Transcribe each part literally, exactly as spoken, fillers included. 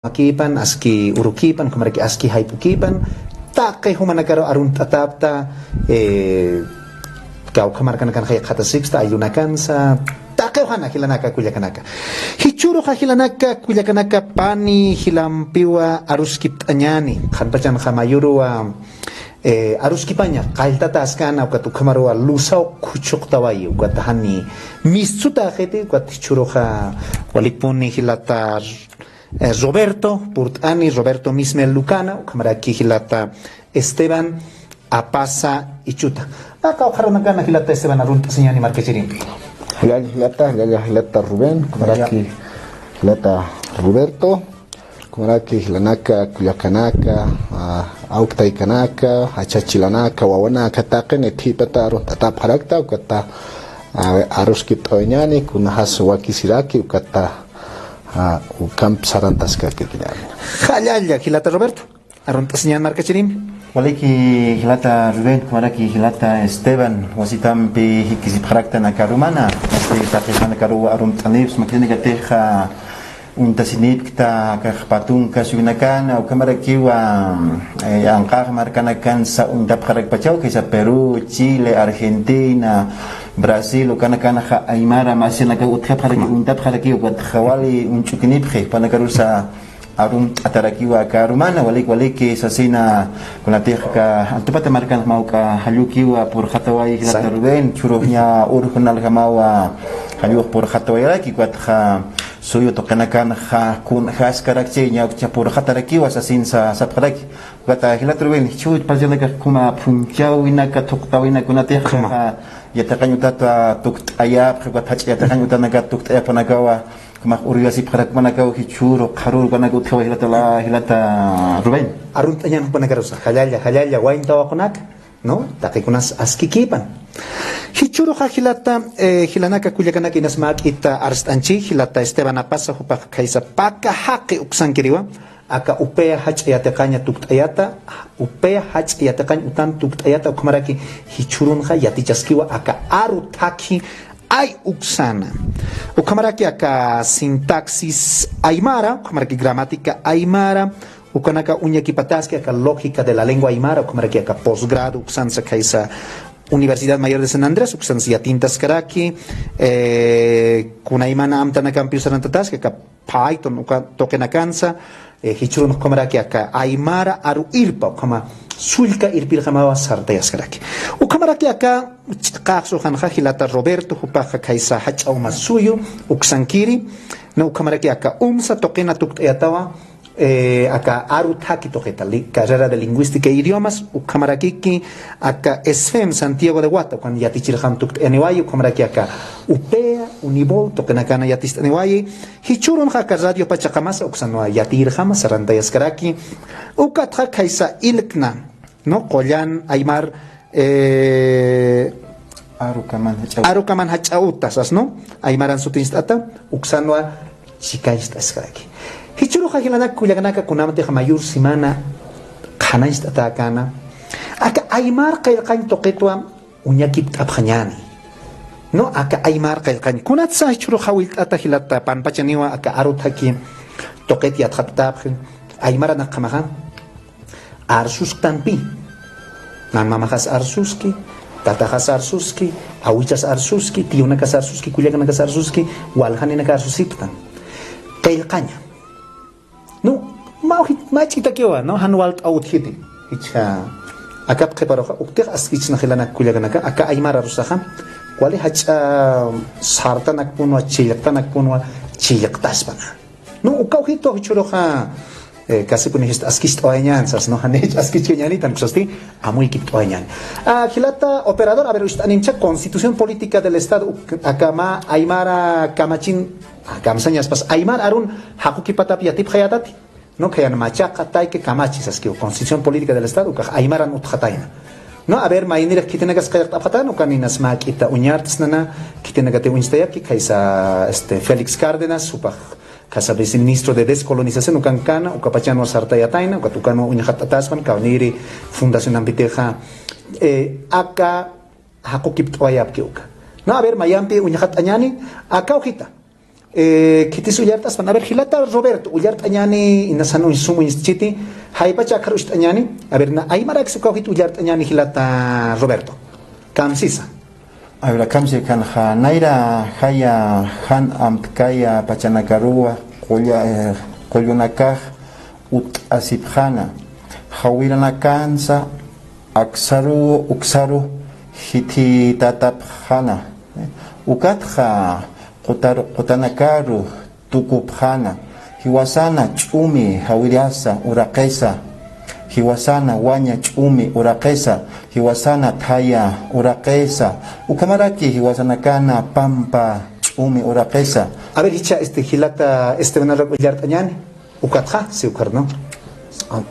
Makipan, aski urukipan, ukhamaraki aski jayp'ukipan, taqi jumanakaru arunt'atäpxta, eh, kawkha markanakanxa yaqhatasipxsta, ayllunakansa, taqi jana jilanaka kullakanaka. Jichhüruxa jilanaka kullakanaka pani jilampiwa aruskipt'añäni, qhanpachanxa mayüruwa, eh, aruskipaña, qalltatäskäna, ukat ukhamaruwa luzaw khuchuqtawayi, ukat jani mistsutäxiti, ukat jichhüruxa walikpuni jilata eh, Roberto Purt'ani, Roberto Mismel Lucana, ukhamaraki jilata Esteban Apasa Ichuta. Aka ukharunakan jilata Esteban arunt'asiñäni markachirimpi. Jilalla jilata, jilalla jilata Rubén, ukhamaraki jilata Roberto, ukhamaraki jilanaka, kullakanaka, ah, awk taykanaka, jach'a chilanaka, wawanaka, taqin ithipata arunt'atäpxarakta, ukata, ah, aruskipt'awayañäni, kunjämas wakisiraki, ukata, ah, ukamp sarantaskaki. Jilalla, jilata Roberto, arunt'asiñän markachirimpi. Waliki jilata Rubén, ukhamaraki jilata Esteban, wasitampi jikisipxaraktan aka arumana, este, taqi jumanakaruw arumt'anipxsma khitinakatixa, uñtasinipkta, akax pä tunka suyunakan, ukhamarakiwa, eh, anqax markanakansa uñtapxarakpachaw, khaysa Perú, Chile, Argentina, Brasil, ukanakanxa aymara masinakaw utjapxaraki, uñtapxaraki, ukatxa wali uñch'ukinipxi, jupanakarusa arumt'atarakiwa aka arumana, walik, waliki sasina, kunatix aka Antupata markanx mawk'a jallukiwa purxatawayi jilata Rubén, jichhürux ña urjunal jamawa jallux purxatawayaraki, ukatxa suyu tuqinakanxa kunjaskarakchi, ñawkcha purxatarakiwa sasinsa sapxaraki. Ukata jilata Rubén, jichhüru parllanakax ukhama phunchhäwinaka, thuqtäwinaka, kunatix yatiqañ utata tukt'ayapxi, ukat jach'a yatiqañ utanaka tukt'ayapxanakawa, ukhamax uruyasipxarakpanakaw jichhüru qharüru ukanaka utjawa jilata, jilata Rubén. Arunt'añän jupanakarusa, jallalla, jallalla, wayn tawaqunaka, ¿no? Taqikunas askikipan. Jichhüruxa jilata, eh, jilanaka kullakanaka inas mä juk'ita arst'anchi, jilata Esteban Apasa jupax khaysa paka jaqi uksankiriwa, aka UPEA jach'a yatiqaña tukt'ayata, UPEA jach'a yatiqañ utan tukt'ayata, ukhamaraki jichhürunxa yatichaskiwa aka aru thakhi ay uksana. Ukhamaraki aka sintaxis aymara, ukhamaraki gramática aymara, ukanaka uñakipataski aka lógica de la lengua aymara, ukhamaraki aka posgrado uksansa khaysa Universidad Mayor de San Andrés, uksansa yatintaskaraki, eh, kunaymana amtanakampiw sarantataski, aka Python, uka tuqinakansa, eh, jichhürun ukhamaraki aka aymara aru irpa, ukhama sullka irpirjamawa sartayaskaraki. Ukhamaraki aka ch'iqax suxanxa jilata Roberto, jupaxa khaysa jach'a uma suyu uksankiri, ¿no? Ukhamaraki aka UMSA tuqina tukt'ayatawa, eh, aka aru thakhi tuqita, li-, carrera de lingüística e idiomas, ukhamarakiki aka ESFEM Santiago de Huata, ukan yatichirjam tukt'ayaniwayi, ukhamaraki aka UPEA, UNIBOL tuqinakana yaticht'aniwayi, jichhürunxa aka Radio Pachaqamasa uksanwa yatiyirjama sarantayaskaraki, ukatxa khaysa ILCNA, ¿no? Qullan aymar, eh, aru kaman jach'a uta. Aru kaman jach'a uta sas, ¿no? Aymaran sutincht'ata, uksanwa chikañcht'askaraki. Jichhüruxa jilanaka kullakanaka kunamtix mayür semana qhanañcht'atäkäna, aka aymar qillqañ tuqitwa uñakipt'apxañäni. ¿No? Aka aymar qillqañ. Kunatsa jichhürux jawillt'ata jilata panpachaniwa aka aru thakhi tuqit yatxatäpxi. Aymaranakjamaxa arsusktanpi. Nan mamaxas arsuski, tataxas arsuski, awichas arsuski, tiyunakas arsuski, kullakanakas arsuski, waljaninaka arsusipxtan. Qillqaña. No, mä ujit, mä ch'itakiwa, ¿no? Jan walt'aw utjiti. Jichha, akap qhiparuxa, uktix askichna jilanak kullakanaka, aka aymar arusaxa, wali jach'a sartanakpunwa, chillqtanakpunwa, chillqtaspana. No, uka ujitwa jichhüruxa, eh, kasipuni jist askicht'awayañän sas, ¿no? Janich askichkañänitan, kusasti, amuykipt'awayañäni. Ah, jilata operador, a ver, uñt'animcha Constitución Política del Estado, uk-, aka mä aymara kamachin, ah, kamsañaspas, aymar arun jaqukipatap yatipxayätati, ¿no? Khayan machaqa, tayka, kamachi saskiw, Constitución Política del Estado, ukax aymaran utxatayna. No, a ver, maynirix khitinakas qillqt'apxatän, ukan inas mä juk'ita uñart'snana, khitinakatiw uñstayapki, khaysa, este, Félix Cárdenas, jupax, khaysa viceministro de Descolonización, ukankana, ukapachanwa sartayatayna, ukat ukanwa uñxatt'atäspan, kawniri fundacionampitixa, eh, aka jaqukipt'awayapki uka. No, a ver, mayampi uñxatt'añäni, aka ujita. Eh, khitis ullart'aspan. A ver, jilata Roberto, ullart'añäni, inasan uñ sum uñst'chiti, jaypacha akhar ucht'añäni. A ver, na, aymarakis uka ujit ullart'añäni jilata Roberto. Kamsisa. A ver, akham sirkhanxa, nayra jaya jan amtkaya pachanakaruwa, qulla-, eh, qullunakax utt'asipxäna, jawiranakansa aksaru uksaru jithitatapxäna, ukatxa qutar-, qutanakaru tukupxäna, jiwasana ch'umi jawirasa uraqisa, jiwasana waña ch'umi uraqisa, jiwasana thaya uraqisa, ukhamaraki jiwasanakana pampa ch'umi uraqisa. A ver, jichha, este, jilata Esteban arak ullart'añäni. Ukatxa, si ukar, ¿no? Ah,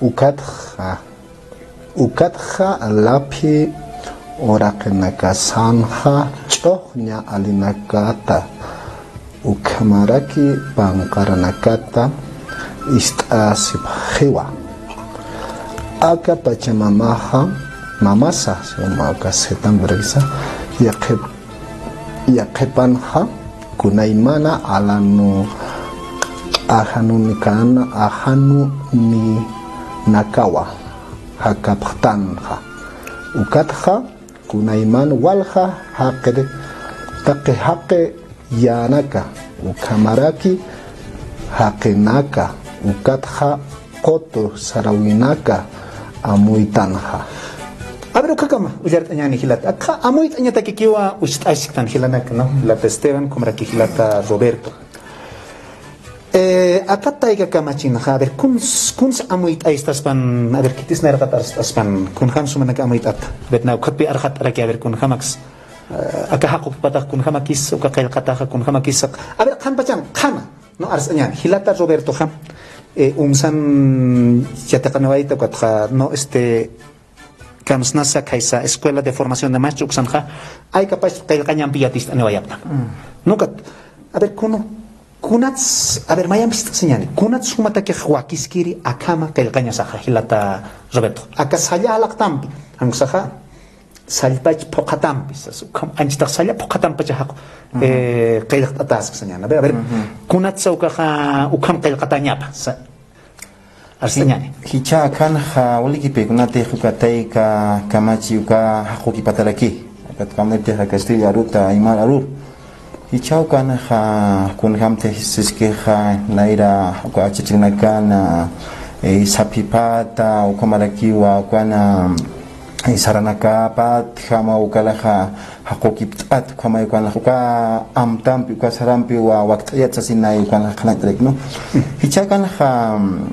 ukatxa, ukatxa laphi uraqinakasanxa ch'uxña alinakata, ukhamaraki panqaranakata ist'asipxiwa. Aka pachamamaxa, mamasa, suma aka setan vergisa, yaqhip yaqhipanxa kunaymana alanu ajanunikan ajanuninakawa jakapxtanxa. Ukatxa kunayman walja jaqir taqi jaqi yänaka ukhamaraki jaqinaka ukatxa qutu sarawinaka amuytanxa. A ver, ukhakama ullart'añäni jilata. Akxa amuyt'añatakikiwa ucht'asktan jilanaka, ¿no? Jilata Esteban, ukhamaraki jilata Roberto. Eh, aka tayka kamachinxa, a ver, kuns, kuns amuyt'aystaspan, a ver, khitis nayraqat arst'aspan, kunjam sumanaka amuyt'ata. A ver, na ukhatpi arxat'araki, a ver, kunjamaks. Eh, aka jaqukipatax kunjamakis, uka qillqataxa kunjamakis. A ver, qhanpachan, qhana. No, arst'añäni. Jilata Robertoxa, eh, umsan yatiqanawayta ukatxa, no, este, kamsnasa khaysa Escuela de Formación de Maestro uksanxa, aykapach qillqañampi yaticht'aniwayapta. Mm. Nukat, a ver, kuno, kunats, a ver, mayampi ist'asiñäni, kunats jumatakix wakiskiri akhama qillqañasaxa, jilata Roberto. Aka salla jalaqtampi, jan uksaxa, sallpach phuqhatampi, sas, ukham, anchitax salla phuqhatampacha jaqu, eh, qillqt'atäski sañäni. A ver, a ver, kunatsa ukaxa, ukham qillqatañapa, sa-, arst'añäni. Jichha akhanxa, walikipi, kunatix uka tayka kamachi uka jaqukipataraki. Akat kamnitix Castilla aruta, Aymar arur. Jichha ukanxa, kunjamtix siskixa, nayra, uka achachirinakana, eh, saphipata, ukhamarakiwa, ukana, eh, saranakapat, jama ukalaxa, jaqukipt'at, ukhamay ukanax, uka amtampi, uka sarampiwa, wakt'ayat sasinay, ukanax qhanañt'arik, ¿no? Jichha ukanxa, mm,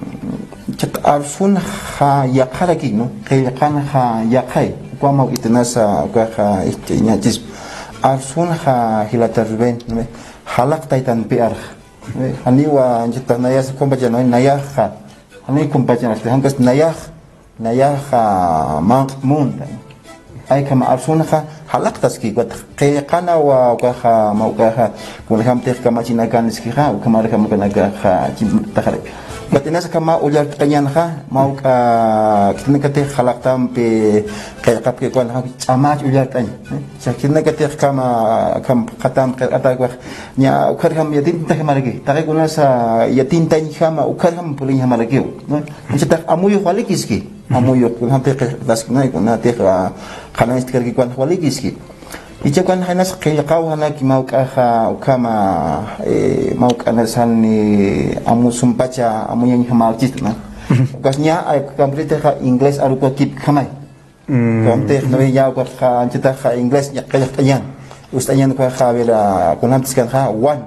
Chaq arsunxa yaqharaki, ¿no? Qillqanxa yaqhay. Ukhama itinasa, ukaxa, este, ñachis. Arsunxa jilata Rubén, ¿no? Jalaqtaytanpi arxa. Janiwa, anchita nayas kumpachan, ¿no? Nayaxa. Jani kumpachan, este, jankas nayax, nayaxa manq'munta. Aykhama arsunxa jalaqtaski, ukat qillqanawa ukaxa, mä ukaxa, kunjamtix kamachinakan iskixa, ukhamarjam ukanakaxa chimtaxaraki. Ukat inasa akhama ullart'añänxa, mä uka khitinakatix jalaqtampi qillqapki ukanxa, ch'amach ullart'añ. Khitinakatix akhama, akham qhatam qillqatak ukax, ña ukharjam yatintajamaraki, taqi kunasa yatintañjama, ukharjam puriñjamarakiw, ¿no? Anchitax amuyux walikiski. Amuyux, kunjamtix qillqatasknay, kunatix, ah, qhanañcht'karki ukan walikiski. Jichha ukan janas qillqaw janaki mä ukaxa, ukhama, eh, mä ukanasani amusumpacha amuyañjamäkchista, ¿no? Ukas ña, ay, ukamritixa inglés arukakipkjamay. Ukamtix, ¿no? Ya ukaxa, anchitaxa inglés ña qillqt'añän. Ust'añän ukaxa, a ver, ah, kunjamtiskanxa, one.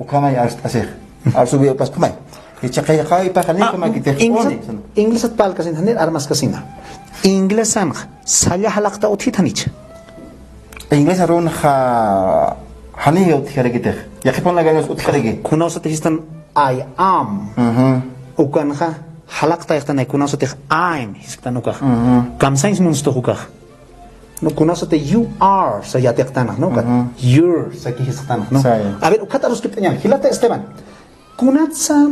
Ukhamay arst'asix. Arsuwi upas ukhamay. Jichha qillqawipax jani, ah, ukhamakitix inglesat, uni, inglesat parlkasina, janir armaskasina. Inglesanx salla jalaqta utjit janicha. Inglesa arunxa jani utjarakitix. Yaqhipanakanas utjaraki. Kunawsatix sistan I am. Ujú. Ukanxa jalaqtayxtanay, kunawsatix I'm jisktan ukax. Ujú. Kamsañs munstux ukax. No, kunasata you are, sa yatiqtanx, ¿no? Ujú. You're, sa kijisqtanx, ¿no? Saya. A ver, ukat aruskipt'añäni, jilata Esteban. Kunatsa,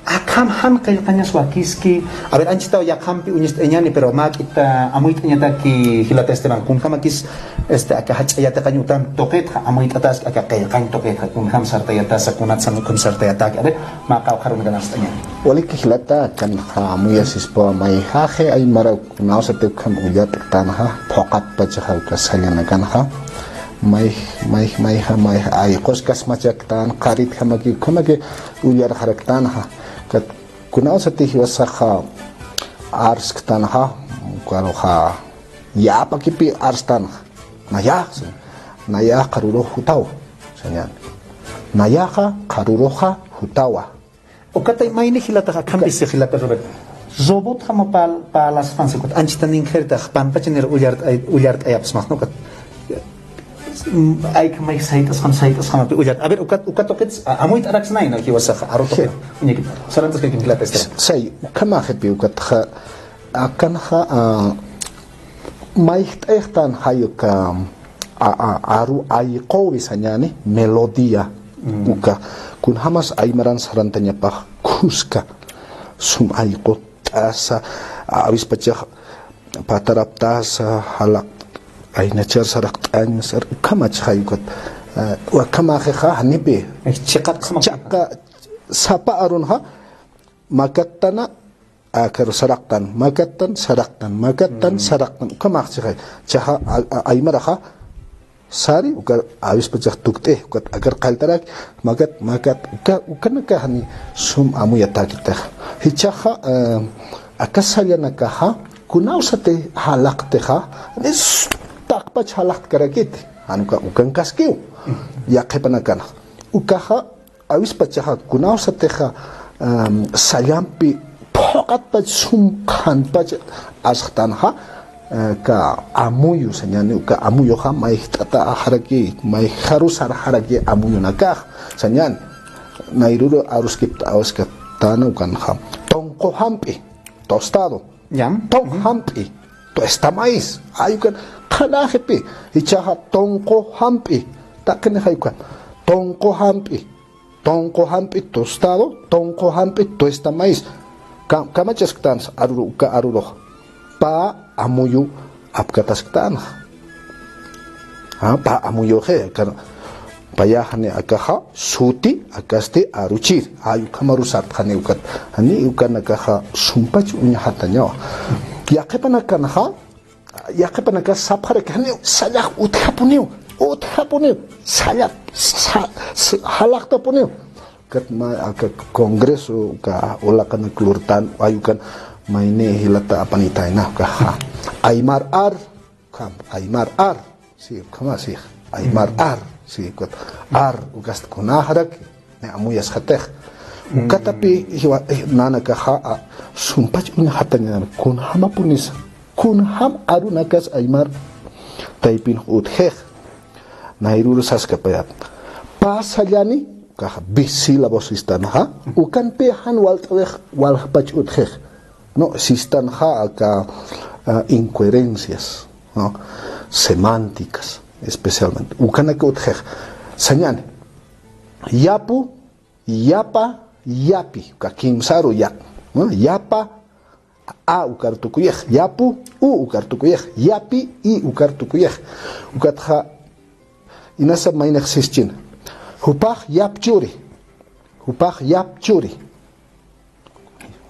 ak, Ukham jan qillqañas wakiski, a ver, anchitaw yaqhampi uñist'añani, pero mä k'ita amuyt'añataki jilata Esteban, kunjamakis, este, aka jach'a yatiqañ utan tuqitxa, amuyt'ataski aka qillqañ tuqitxa, kunjam sartayatasa, kunatsan ukham sartayataki, a ver, mä qawqha arunakana arst'añani. Waliki jilata, akanxa amuyasispawa mayjaxi aymara kunawsati ukham ullart'ktanxa, phuqatpachaxa uka sallanakanxa, mayj, mayj, mayja, mayj, ayqus kasmachaktan, qaritjamaki, ukhamaki ullarxaraktanxa, kat, kunawsati jiwasaxa arsktanxa, ukaruxa yäpakipi arstanxa. Nayax, nayax qarurux jutawa, sañäni. Nayaxa qaruruxa jutawa. Ukatay mayni jilatax akhampisi jilata Robert. Robotjama pal, palaspansi ukat anchita ninkhirtax pampachanir ullart'ay, ullart'ayapsmax, ¿no? Ukat, mm, ayka mayj sayt'asxam, sayt'asxamapi ullart. A ver, ukat, ukat tuqits, a, amuyt'araksnayna jiwasaxa, aru tuqit. Sí. Uñakit. Sarantaskakim jilata Esteban. Say, ukhamaxipi ukatxa, akanxa, a, mayjt'ayxtan jay uka, a, a, aru ayquwi sañäni, melodía. Mm. Uka, kunjamas aymaran sarantañapax khuska, sum ayqu t'asa, a, awispachax pataraptasa, jalaq, aynachar saraqt'añ, sar, ukhamach jay ukat, a, ukhamaxixa, janipi. Ay, chiqat qhama. Chaqa, sapa arunxa, makattana, akar saraqtan, makattan, saraqtan, makattan, mm, saraqtan. Ukhamax chixay. Chaxa, a, a, aymaraxa, sari, uka, awispachax tukt'i, ukat, akar qalltarak, makat, makat, uka, ukanakaxani sum amuyatakitix. Jichhaxa, eh, aka sallanakaxa, kunawsati jalaqtixa, nis taqpach jalaqtkarakiti. Jan uka, ukankaskiw. Yaqhipanakanxa. Ukaxa, awispachaxa kunawsatixa, em, sallampi phuqatpach sum qhanpach asktanxa, eh, ka amuyu sañäni, ka amuyuxa mayjt'ata axaraki, mayjaru sarxaraki amuyunakax sañäni. Nayruru aruskipt'awaskatana ukanxa. Tunqu jamp'i, tostado. Ya. Tunqu jamp'i, tuesta maíz. Ay ukan qhanaxipi, jichhaxa tunqu jamp'i. Taqinixay ukan. Tunqu jamp'i. Tunqu jamp'i tostado, tunqu jamp'i tuesta maíz. Ka, kamachasktansa aruru, uka arurux. Pä amuyu apkatasktänxa. Ah, pä amuyuxi, kan, payaxani akaxa, suti, akasti, aruchir. Ay, ukhamaru sartxani ukat. Jani ukanakaxa, sumpach uñjatañawa. Yaqhipanakanxa, yaqhipanakax sapxaraki janiw, sallax utjapuniw, utjapuniw, salla, sa, sa, jalaqtapuniw. Kat mä aka congreso, ka ulaqanak lurtan, ay ukan mayni jilata apanitayna, ukaxa. Aymar ar, ukham, aymar ar, sí, ukhama, sí, aymar ar, sí, ukat, ar, ukast kunaxaraki. Ni amuyasxatix. Ukatapi jiwa, eh, nanakaxa, a, sumpach uñjataña, kunjamapunisa, kunjam arunakas aymar taypin utjix. Nayruru saskapayat. Pä sallani, ukaxa bisílabos sistanxa, ukanpi jan walt'awix waljpach utjix. No, sistanxa aka, a, incoherencias, ¿no? Semánticas, especialmente. Ukanaka utjix. Sañäni. Yapu, yapa, yapi, uka kimsaru yap, ¿no? Yapa, a ukar tukuyix, yapu, u ukar tukuyix, yapi, i ukar tukuyix. Ukatxa, inasa maynix sischin. Jupax yap churi, jupax yap churi.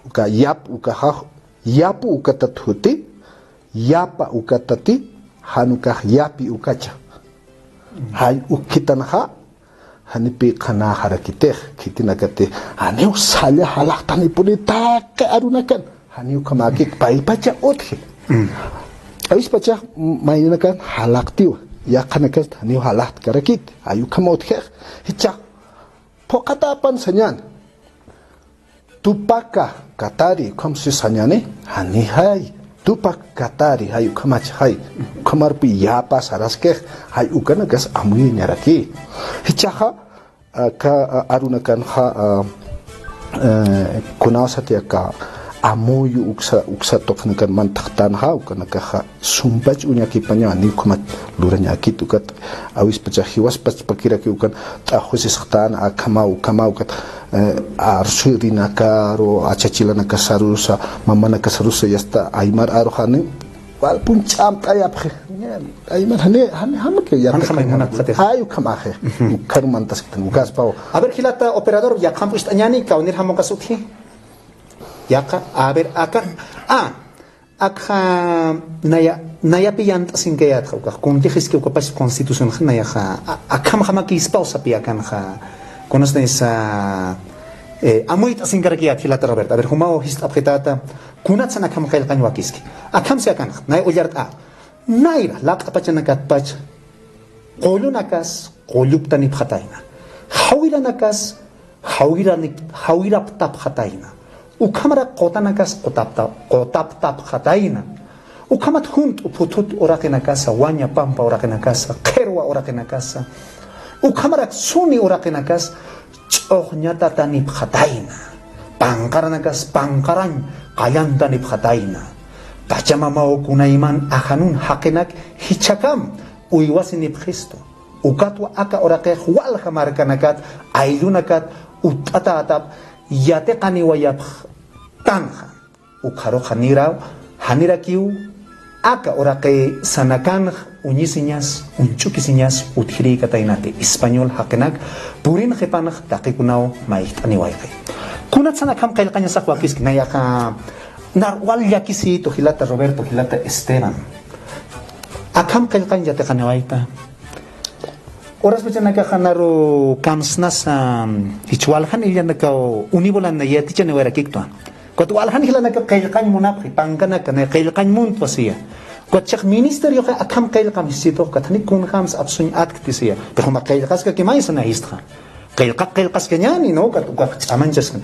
Uka yap, ukaxa, yapu ukatat juti, yapa ukatati, jan ukax yapi ukacha. Jay ukhitanxa, janipi qhanaxarakitix, khitinakati, janiw salla jalaqtanipuni taqi arunakan, janiw ukhamäkit paypacha utji. Mm. Awispachax maynakan jalaqtiwa, yaqhanakan janiw jalaqtkarakit, jay ukham utjix, jichhax, phuqhatapan sañäni. Tupaka katari, ukham si sañäni, janixay. Tupak katari, jay ukhamach, jay. Ukhamarpi yapa saraskix, jay ukanakas amuyañaraki. Jichhaxa, aka, a, arunakanxa, a, eh, kunawsati aka amuyu uksa, uksa tuqinakan manthaqtanxa, ukanakaxa sumpach uñakipañawa, ni ukhamat lurañakit ukat, awispacha jiwaspach pakiraki ukan, t'axwisisxtan, akhamaw, ukhamaw ukat, eh, arsurinakaru, achachilanakasarusa, mamanakasarusa, yasta aymar aru jani, walpun ch'amt'ayapxi. Aymar jani, jani, jamaki, Jan yasta jamay munapxatix. Ay, ukhamaxi. Ujú. Ukharu mantasktan, ukaspaw. A ver, jilata operador, yaqham p'ucht'añani, kawnir jamuqas utji. Yaqa, a ver, aka, ah, Akxa naya, nayapi yant'asinkayätxa ukax, kuntix iski ukapach constitucionxa nayaxa, a-, akham jamakïspaw sapi akanxa, kunasnaysa, eh, amuyt'asinkarakiyät jilata Roberto. A ver, jumaw jist'apxitäta, kunatsan akham qillqañ wakiski. Akhamsi akanxa, nay ullart'a. Nayra, laq'a pachanakatpach, qullunakas, qulluptanipxatayna. Jawiranakas, jawirani-, jawiraptapxatayna. Ukhamarak qutanakas qutapta-, qutaptapxatayna. Ukhamat junt'u phuthut uraqinakasa, waña pampa uraqinakasa, qhirwa uraqinakasa. Ukhamarak suni uraqinakas ch'uxñatatanipxatayna. Panqaranakas panqarañ qallantanipxatayna. Pachamamaw kunayman ajanun jaqinak jichhakam uywasinipxistu. Ukatwa aka uraqix walja markanakat, ayllunakat utt'atätap yatiqaniwayapxtanxa. Ukxarux janiraw, janirakiw aka uraqi sanakanx uñisiñas, uñch'ukisiñas utjirïkataynati español jaqinak purin qhipanx taqikunaw mayjt'aniwayxi. Kunatsan akham qillqañasax wakiski, nayaxa nar wal llakisïtu jilata Roberto, jilata Esteban. Akham qillqañ yatiqaniwayta. Horas pachanakaxa naru kamsnasa, jich waljan illanakaw univolan yatichaniwayarakiktwa. Ukat waljan jilanakaw qillqañ munapxi, pankanaka, nay qillqañ muntwa siya. Ukat chiq ministerioxa akham qillqam jisitux, ukat jani kunjams apsuñ atkti siya. Pero juma qillqaskaki maysa na jistxa. Qillqa, qillqaskañäni, ¿no? Ukat, ukat ch'amanchaskan.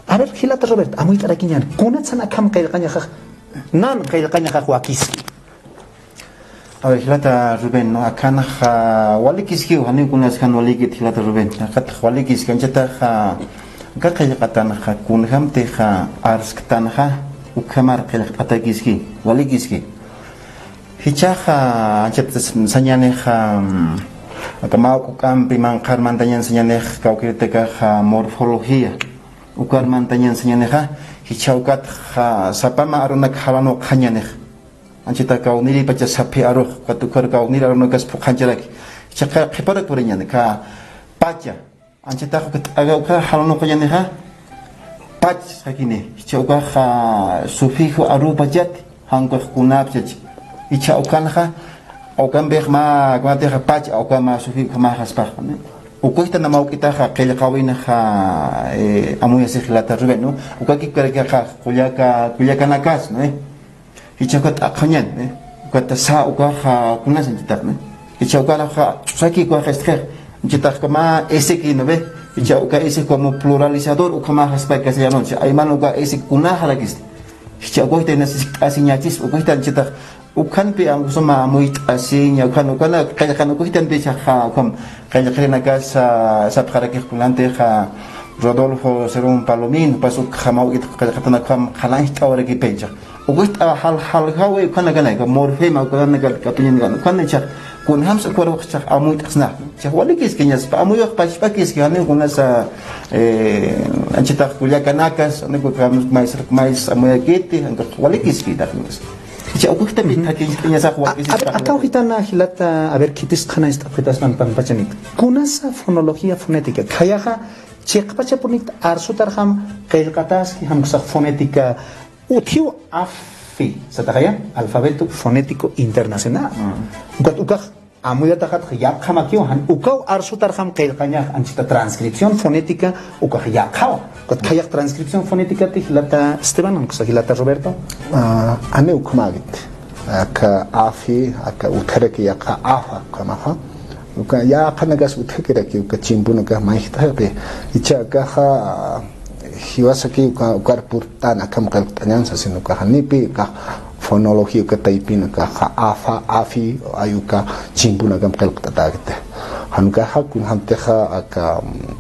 A ver, jilata Robert, amuyt'arakiñäni. Kunatsan akham qillqañaxax, nan qillqañaxax wakiski. A ver, jilata Rubén, ¿no? Akanxa walikiskiw, janiw kunas jan walikit, jilata Rubén. Akatxa walikiski, anchataxa, aka qillqatanxa, kunjamtixa arsktanxa, ukhamar qillqatakiski, walikiski. Jichhaxa, anchat sañänixa, mm, aka mä k'uk'ampi manqhar mantañan sañänixa, kawkïritakaxa morfología. Ukar mantañan sañänixa, jichha ukatxa, sapama arunak jalanuqxañänixa. Anchata kawniripacha saphi arux, ukat ukar kawnir arunakas phuqhancharaki. Jichhaxa qhiparak puriñäni, aka pacha. Anchatax ukat t'aga ukxa jalanuqañänixa, pach, sakini. Jichha ukaxa sufijo arupachati, jan ukax kunapchach. Jichha ukanxa, ukampix mä, kunatixa pach, uka mä sufijo mä jaspax, ¿no? Ukuytan mä awk'itaxa qillqawinxa, eh, amuyasix jilata Rubén, ¿no? Ukakipkarakixa kullaka, kullakanakas, ¿no? Jichha ukat t'aqhañan, ¿no? Ukat sa ukaxa kunas anchatax, ¿no? Jichha ukaxa ch'usaki ukaxa istxix. Anchatax uka mä S ki, ¿no ve? Jichha uka S como pluralizador, uka mä jaspa castellano, jichha ayman uka S kunaxarakisti. Jichha ukuytan inas sikt'asiñachis, ukuytan anchatax Ukhanpi amu suma amuyt'asiña, ukhan, ukhan qillqan ukuytanpi jichhaxa, ukham qillqirinakas sapxarakix kunantixa Rodolfo Cerón Palomino, jupas ukham awk'it qillqatan ukham qhanañcht'awarakipï jichhax. Ukuyt'awa jal, jaljawi ukhanakanay, uka morfema ukhanakan, katuñanakan, ukhanakan jichhax, kunjams ukwarux jichhax amuyt'asna. Jichhax walikiskiñaspa, amuyux pachpakiski, janiw kunasa, eh, anchatax kullakanakas, janiw kunjams mays, mays amuyakiti, janiw walikiski, jichhax. Jichha ukuytanpi thakinchk'añasax wakisispa. A ver, akaw jitana jilata, a ver, khitis qhanañcht'apxitaspan panpachanit. Kunasa fonología fonética. Khayaxa chiqpachapunit arsutarxam qillqataski, jan ukasax fonética. Utjiw AFI, sataxaya, Alfabeto Fonético Internacional. Mm. Ukat ukax amuyataxatxa yaqhamakiw, jan ukaw arsutarxam qillqañax, anchita transcripción fonética ukax yaqhawa. Ukat khayax transcripción fonéticati jilata Esteban, jan ukasa jilata Roberto. Ah, janiw ukhamäkit. Aka AFI, aka utjaraki yaqha AFA ukhamaxa. Uka yaqhanakas utjakiraki, uka chimpunakax mayjt'apxi. Jichha akaxa, jiwasaki uka, ukar purt'an akham qillqt'añan sasin ukaxa, janipi ukax fonología uka taypin ukaxa AFA, AFI, ay uka chimpunakam qillqt'atäkiti. Jan ukaxa kunjamtixa aka, mm,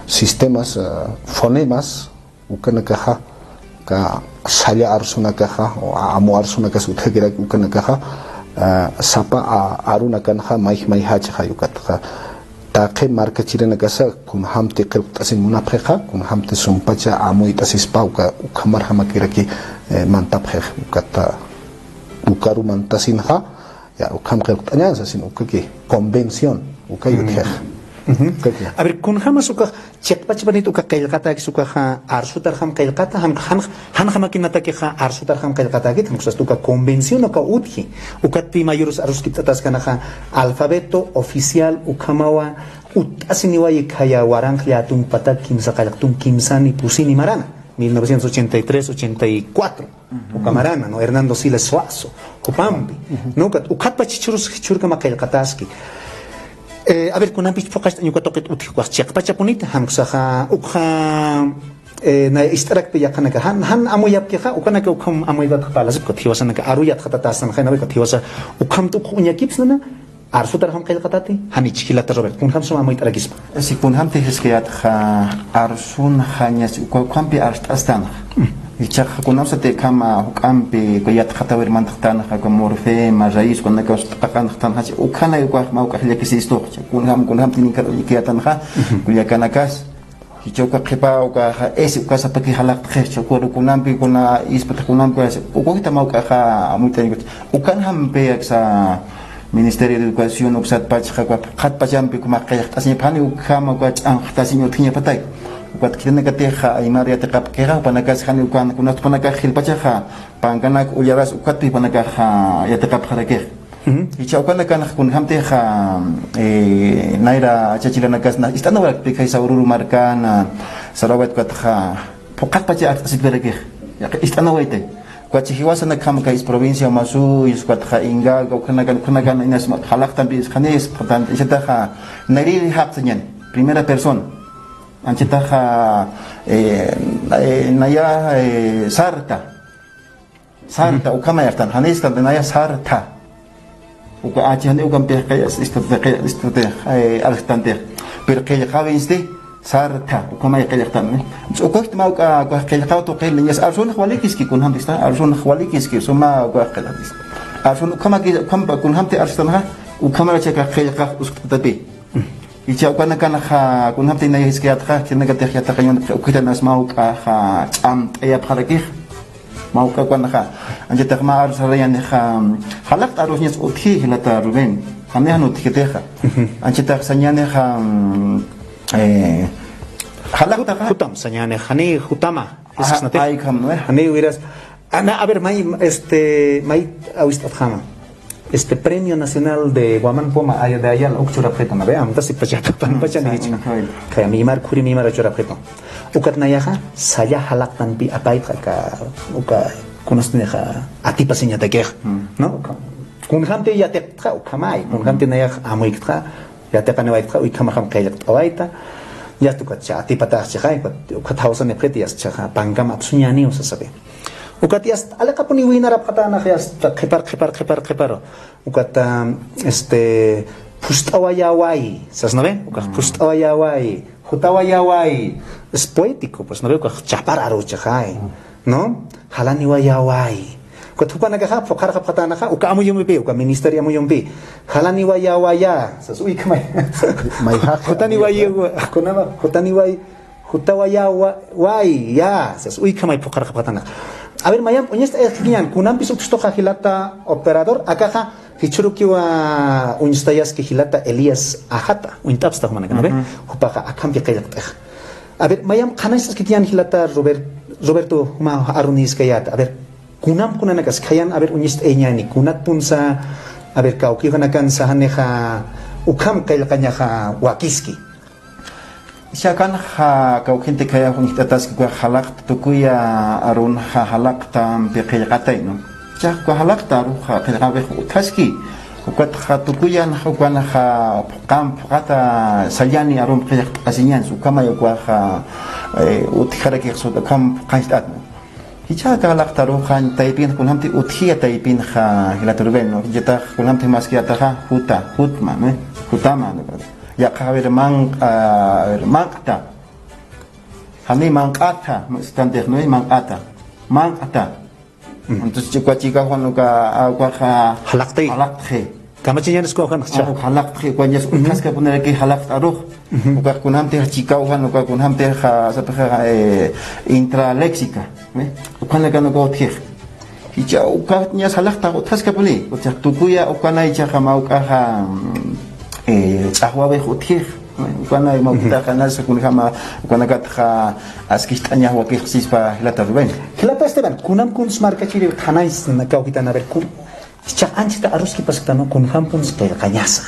sistemas, eh, fonemas, ukanakaxa, aka salla arsunakaxa, o a-, amu arsunakas utjakirak ukanakaxa, eh, sapa a-, arunakanxa mayj mayjächixay ukatxa. taqi markachirinakasa kunjamti qillqt'asiñ munapxixa, kunjamti sumpacha amuyt'asispa uka, ukhamar jamakiraki, eh, mantapxix, ukata, ukaru mantasinxa, ya, ukham qillqt'añan sasin ukaki, convención, uka yutjix. Ukaki. A ver, kunjamas uka, chiqpachapanit uka qillqatakis ukaxa, arsutarjam qillqata, jan, jan, jan jamakinatakixa, arsutarjam qillqatakit, jan kusasta uka convención uka utji, ukatpi mayurus aruskipt'ataskanaxa, alfabeto oficial ukhamawa, utt'asiniwayi khaya waranq llätunk patak kimsa qallqtun kimsani pusini marana, mil novecientos ochenta y tres, ochenta y cuatro. Uka marana, ¿no? Hernando Siles Suazo, jupampi. ¿No? Ukat, ukatpach jichhürus, jichhürkama qillqataski. Eh, a ver, kunampi phuqacht'añ uka tuqit utji ukax chiqpachapunit, jan kusaxa, ukxa, eh, na ist'arakpi yaqhanaka, jan, jan amuyapkixa, ukanaka ukham amuytatxa parlasipki, ukat jiwasanaka aruyatxatatästan, jaynawi, ukat jiwasa, ukhamta uk uñakipsnana, arsutarjam qillqatati, janich jilata Robert, kunjam suma amuyt'arakispa. Si kunjamti jiskayatxa arsunxañas, uka, ukhampi arst'astanxa. Jichhax kunjamsati ukhama juk'ampi, uka yatxatawir mantxtanxa, uka morfema, raíz, ukanakaw t'aqanxtanxa, ukhanay ukax mä ukax llakisistuxa, kunjam, kunjamti ninkar uñikiyatanxa, kullakanakas. Jichha uka qhipa ukaxa, ese ukasa paki jalaqtxix, jichha uka kunampi, kuna ispat kunampi, ukujta mä ukaxa amuyt'añkut. Ukanjampi aksa Ministerio de Educación uksatpachxa, uka phuqhatpachampi ukhamax qillqt'asiñapxani, ukhama uka ch'amxtasiñ utjiñapataki. Ukat khitinakatixa aymar yatiqapkixa, jupanakas jani ukan, kunat jupanakax jilpachaxa, pankanak ullaras ukatpi jupanakaxa yatiqapxarakix. Jichha ukanakanx kunjamtixa, eh, nayra achachiranakasna, ist'anawarakpi kaysa Oruro markana, Sarawayt ukatxa, phuqhatpacha arst'asitpirakix, yaqha ist'anawaytay. Ukachi jiwasanakjam kay provincia Omasuyos, ukatxa Ingavi, ukhanakan, ukhanakan inas jalaqtampi isqhanis, qhatan, ichataxa, nayri jaqsañan, primera persona. Anchitaxa, eh, eh, naya, eh, sarta. Sarta, ukhamayastan, janistan, naya sarta. Uka achi jani ukampix qillqt'astan, qillqt'astan, eh, arstantix. Pero qillqawinsti, sarta, ukhamay qillqtan, ¿no? Ukhaxtma uka, uka qillqaw tuqi niñas, arsunx walikiski, kunjamtista, arsunx walikiski, suma uka qillqt'is. Arsun ukhamaki, ukhampa, kunjamti arstanxa, ukhamaracha qillqax uskt'atapi. Icha ukanakanxa, kunjamti naya jiskayatxa, khitinakatix yatiqañan, ukhitanas mä ukaxa ch'amt'ayapxarakix. Mä uka ukanaxa, anchitax mä arsarañanixa, jalaqta arusñas utji, jilata Rubén. Jani jan utjkitixa. Anchitax sañanixa, eh, jalaqtaxa. Jutam sañanix, jani jutama. Ajá, ay, kam, ¿no? Jani wiras, Ana, a ver, may, este, may awist'atxama. Este, Premio Nacional de Guamán Poma, ay, de Ayala, uk churapxitu, ¿no ve? Amtasipachata, panpachani jichha. Khaya mimar, khuri mimar churapxitu. Ukat nayaxa, salla jalaqtanpi apaytxa, aka, uka, kunastnixa, atipasiñatakix, ¿no? Uka, kunjamti yatiqtxa, ukhamay, kunjamti nayax amuykta, yatiqaniwaytxa, uykhamajam qillqt'awayta, yasta ukat cha atipatax chixay, ukat, ukat jawsanipxiti, yasta chaxa, pankam apsuñaniw, sasapi. Ukat yasta aliqapuni wiynarapxatänax yasta qhipar, qhipar, qhipar, qhipar. Ukat, am, este, phust'awayaway, sas, ¿no ve? Ukat phust'awayaway, jutawayaway. Es poético, pues, ¿no ve? Ukat chapar aruchaxay, ¿no? Jalaniwayaway. Ukat jupanakaxa, phuqharxapxatänaxa, uka amuyumpi, uka ministerio amuyumpi. Jalaniwayawaya, sas, uy, kamay. Mayjaq. Jutaniwayawa. Kunama, jutaniway. Jutawaya wa-, way, ya, sas, uykhamay phuqharxapxatana. A ver, mayamp uñista, eh, kiñan, kunampis utjstuxa jilata operador, akaxa, jichhürukiwa uñstayaski jilata Elías Ajata, uñt'apsta jumanakana, a ver, jupaxa akhampi qillqt'ix. A ver, mayamp qhanaystaski kiñan jilata Robert-, Roberto, juma aruniskayäta, a ver, kunamp kunanakas khayan, a ver, uñist'ayañäni, kunat punsa, a ver, kawkïrinakan saxanixa, ukham qillqañaxa wakiski. Jichha akanxa kawkhinti khayax uñjt'ataski ukax jalaqta tukuya arunxa jalaqtampi qillqatay, ¿no? Jichhax uka jalaqta aruxa qillqawix utjaski, ukatxa tukuyanxa ukanxa phuqam phuqata sallani arump qillqt'asiñans, ukhamay ukaxa, eh, utjarakix sut ukham phuqañcht'at, ¿no? Jichha aka jalaqta aruxa taypinxa kunjamti utjiya taypinxa jilata Rubén, ¿no? Jichhatax kunjamti maskiyataxa juta, jutma, ¿no? Jutama, ¿no? Yaqha, a ver, manq-, a ver, manq'ta. Jani manq'ata, estantix, ¿no? Manq'ata. Manq'ata. Entonces, chikwa chikaxwan uka, a, ukaxa jalaqti. Jalaqtxi. Kamachañanis ukax jan, ah, jalaqtxi, ukañas utjaskapuniraki jalaqt'arux. Ukax kunjamtix chikaw jan, ukax kunjamtix, ah, sapxixa, eh, intraléxica, ¿eh? Ukanakan ukax utjix. Jichha ukañas jalaqt'ax utjaskapuni. Ukax tukuya ukanay jichhaxa mä ukaxa, mm, eh, ch'axwawix utjix. Ukanay mä ukataxa nas kunjama, ukanakatxa askixt'añax wakix sispa jilata Rubén. Jilata Esteban, kunam kuns markachiriw thanaysa kawkitan, a ver, kun-, jichhax anchhita aruskipasktana, kunjam kuns qillqañasa.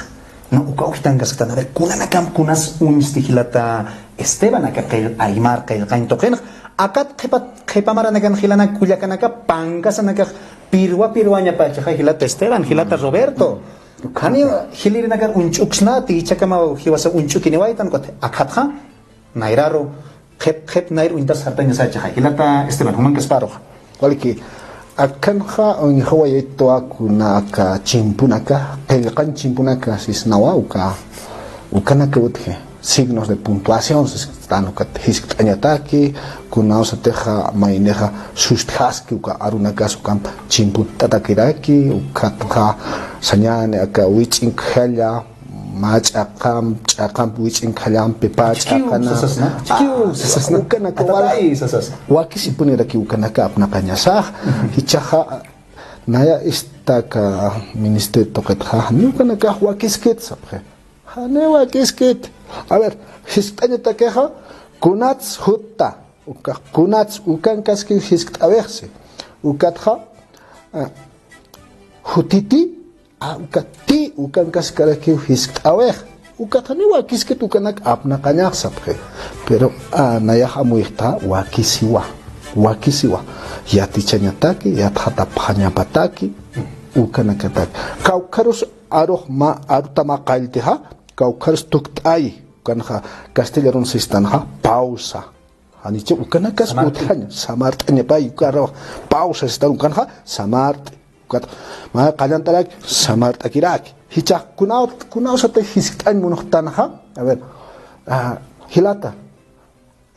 No, uka ujitankasktan, a ver, kunanakamp kunas uñsti jilata Esteban, aka qill-, aymar qillqañ tuqinx, akat qhipa, qhipa maranakan jilanak kullakanaka, pankasanakax pirwa pirwañapachaxa jilata Esteban, jilata Roberto. Jani jilïrinakar uñch'uksnati, jichhakamaw jiwasa uñch'ukiniwaytan, ukat akhatxa, nayraru, qhip, qhip nayr uñtas sartañasachaxa. Jilata Esteban, jumankaspärux. Waliki, akanxa uñjawaytwa kuna aka chimpunaka, qillqañ chimpunaka sisnawa uka, ukanaka utji. Signos de puntuación sisktän, ukat jiskt'añataki, kunawsatixa maynixa sustjaski uka arunakas ukamp chimputt'atakiraki, ukatxa sañäni aka wich'inkhalla, mä ch'aqamp, ch'aqamp wich'inkallampi pä ch'aqana. Chikiw sasasna, chikiw sasasna. Ukanaka atatay wal-, sasasna. Wakisipuniraki ukanaka apnaqañasax. Jichhaxa naya istaka ministerio tuqitxa, jani ukanakax wakiskit sapxi. Jani wakiskit. A ver, jiskt'añatakixa, kunats jutta. Ukax kunats ukankaskiw jiskt'awixsi. Ukatxa, eh, jutiti, a, ukat ti, ukankaskarakiw jiskt'awix. Ukat jani wakiskit ukanak apnaqañax sapxi. Pero, a, nayax amuyxta wakisiwa. Wakisiwa. Yatichañataki, yatxatapxañapataki, ukanakataki. Kawkharus arux mä, aruta mä qalltixa, kawkharus tukt'ayi. Ukanxa, castellanun sistanxa, pausa. Janicha ukanakas utjaña, samart'añapay, ukarux pausa sistan ukanxa, samart'i. Ukat, mä qallantaraki, samart'akiraki. Jichhax kunaw, kunawsati jiskt'añ munxtanxa, a ver, ah, jilata,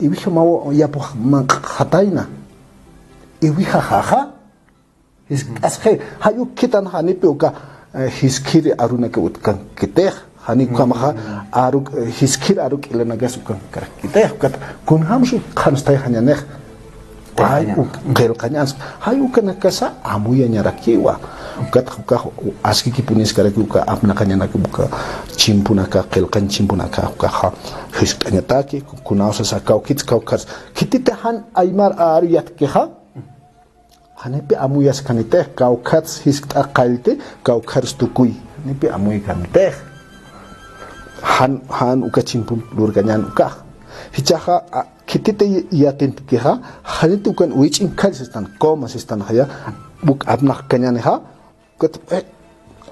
iwija mä yapux manq'xatayna, iwijaxaxa, jiskt'asxi, jay uk khitan janipi uka, eh, jiskhir arunaka utkankitix, jani ukhamaxa aruk, eh, jiskhir aruk'ilanakas ukankarakkitix, ukat kunjamsa qhanstayxañanix. Ay, uk qillqañans, jay ukanakasa amuyañarakiwa. Ukat ukax askikipuniskarakiw uka apnaqañanaka uka chimpunaka, qillqañ chimpunaka, ukaxa jiskt'añataki, kunawsasa kawkits, kawkhars. Khititi jan aymar aru yatkixa, janipi amuyaskanitix, kawkhats jiskt'a qallti, kawkhars tukuy. Janipi amuykanitix. Jan, jan uka chimpun lurkañän ukax. Jichhaxa, a, khititi yatintkixa, janiti ukan wich'inkhall sistan, coma sistanxaya, uk apnaqkañänixa, ukat, eh,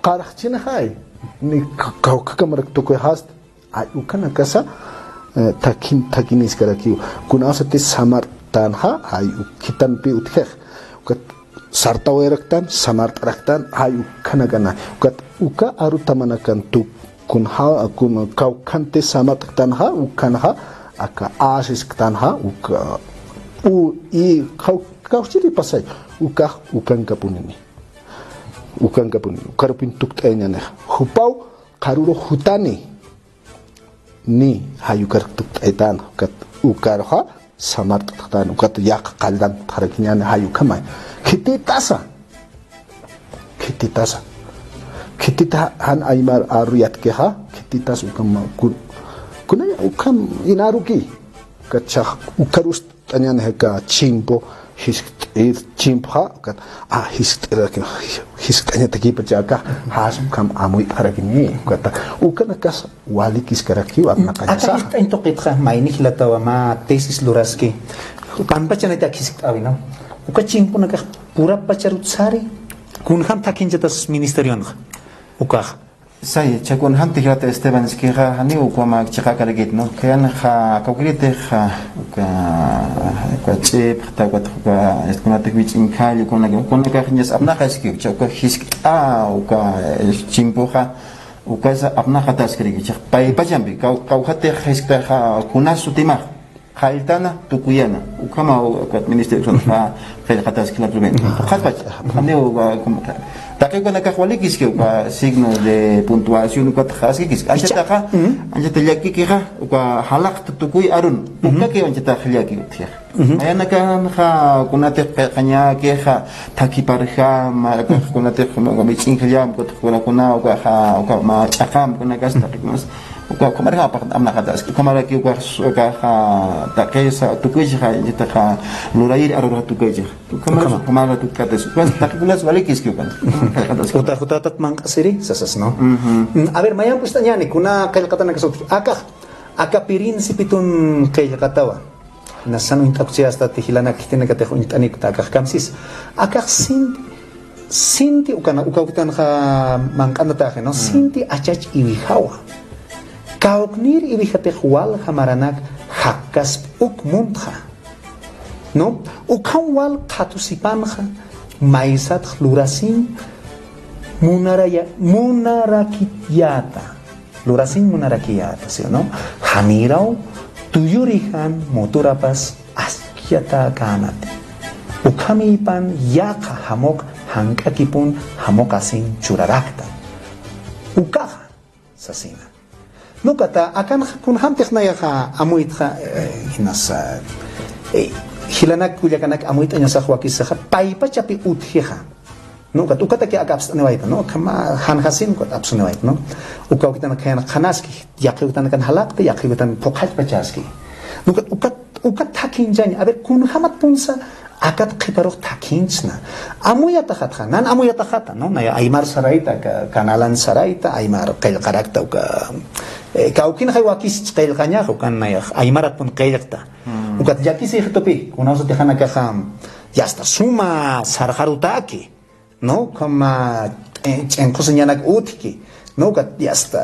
qarxchinxay, ni ka-, kawkhakamarak tukuyxast, ay, ukanakasa, eh, thakin, thakinïskarakiw. Kunawsati samart'tanxa, ay, uk khitanpi utjix. Ukat sartawayaraktan, samart'araktan, ay, ukanakana. Ukat uka arutamanakan tuk, kunxa, kun, kawkhanti samart'ktanxa, ukanxa, aka a sisktanxa, uka, u, i, kaw, kawchiri pasay, ukax, ukankapunini. Ukankapuni, ukarupin tukt'ayañänixa. Jupaw, qarurux jutani. Ni, jay ukar tukt'aytan, ukat, ukaruxa, samart'txtan, ukat yaqha qalltan utjarakiñäni, jay ukhamay. Khititasa. Khititasa. Khitita jan aymar aru yatkixa, khititas ukham kun, kunaya ukham inaruki. Ukat jichhax ukarus t'añäni aka chimpu, jiskt'ir chimpxa, ukat, a, jiskt'ir, jiskt'añatakipacha aka, jas ukham amuyt'xarakini, ukat, ukanakas walikiskarakiw apnaqañasa. Aka jiskt'añ tuqitxa, mayni jilatawa mä tesis luraski, pampachaniti ak jiskt'äwi, ¿no? Uka chimpunakax purapacharut sari, kunjam thakinchatas ministerionxa, ukax. Say, jichha kunjamtix jilata Esteban iskixa, janiw ukhama chiqakarakit, ¿no? Khayanxa, kawkïritix, uka, uka ch'ipxta, ukat uka, este, kunatix wich'inkhall, ukanaka, ukanakax ñas apnaqaskiw, jichha uka jiskt'a, uka, eh, chimpuxa, ukasa apnaqataskaraki, jichhax paypachampi, kaw, kawkhatix jiskt'axa, kunas sutimax. Qalltana, tukuyana. Ukhama ukat ministerio qa qillqataski la primera. Qhatpach. Qaniw uka, taqi ukanakax walikiski uka signo de puntuación ukat askikiski. Anchataxa, anchata llakikixa, uka jalaqta tukuy arun. Ukaki anchatax llaki utjixa. Mayanakanxa kunatix qillqañäkixa, thakhiparjam, marakax kunatix mich'injallama, kunatix kuna, kuna, ukaxa, uka mä ch'aqam, kunakas taqikunas. Uka ukhamarjamapax amnaqataski, ukhamaraki ukax, ukaxa taqisa tukuychixa, anchataxa lurayir arurax tukuychixa. Ukhamar, ukhamar tukkatas. Ukas taqikunas walikiski ukan. Juta, jutatat manq'asiri, sasas, ¿no? Mm, a ver, mayampust'añäni, kuna qillqatanakasut. Akax, aka principitun qillqatawa. Nasan uñt'apxchi hasta jilanak khitinakatix uñt'anikta akax kamsis. Akax sinti, sinti ukana, uka ukitanxa manq'anataxi, ¿no? Sinti achach iwijawa. Kawknir iwijatix walja maranak jakkasp uk muntxa. ¿No? Ukham wal qhatusipanxa, maysatx lurasin, munaraya, munarakiyäta. Lurasin munarakiyäta, ¿sí o no? Janiraw, tuyurijan, muturapas, askiyätänati. Ukhamïpan, yaqha jamuq, jank'akipun, jamuqasin churarakta. Ukaxa, sasina. Nukata, akanxa, kunjamtix nayaxa, amuytxa, eh, jinasa, eh, jilanak kullakanak amuyt'añasax wakisaxa, paypachapi utjixa. Nukat, ukataki aka apst'aniwayta, ¿no? Ukhama janjasin ukat apsuniwayta, ¿no? Uka ukitanakan qhanaski, yaqi ukitanakan jalaqta, yaqi ukitan phuqhallpachaski. Nukat, ukat, ukat thakhinchaña. A ver, kunjamatpunsa akat qhiparux thakhinchsna. Amuyataxatxa, nan amuyataxata, ¿no? Naya aymar sarayta, ka-, kanalan sarayta, aymar qillqarakta, uka, eh, kawkinxa wakis qillqañax, ukan nayax aymaratpun qillqta. Ukat llakisixtupi, kunawsatix janakaxa, yasta suma sarxarutaki. ¿No? Ukhama, eh, ch'inqhusiñanak utjki, ¿no? Ukat, yasta,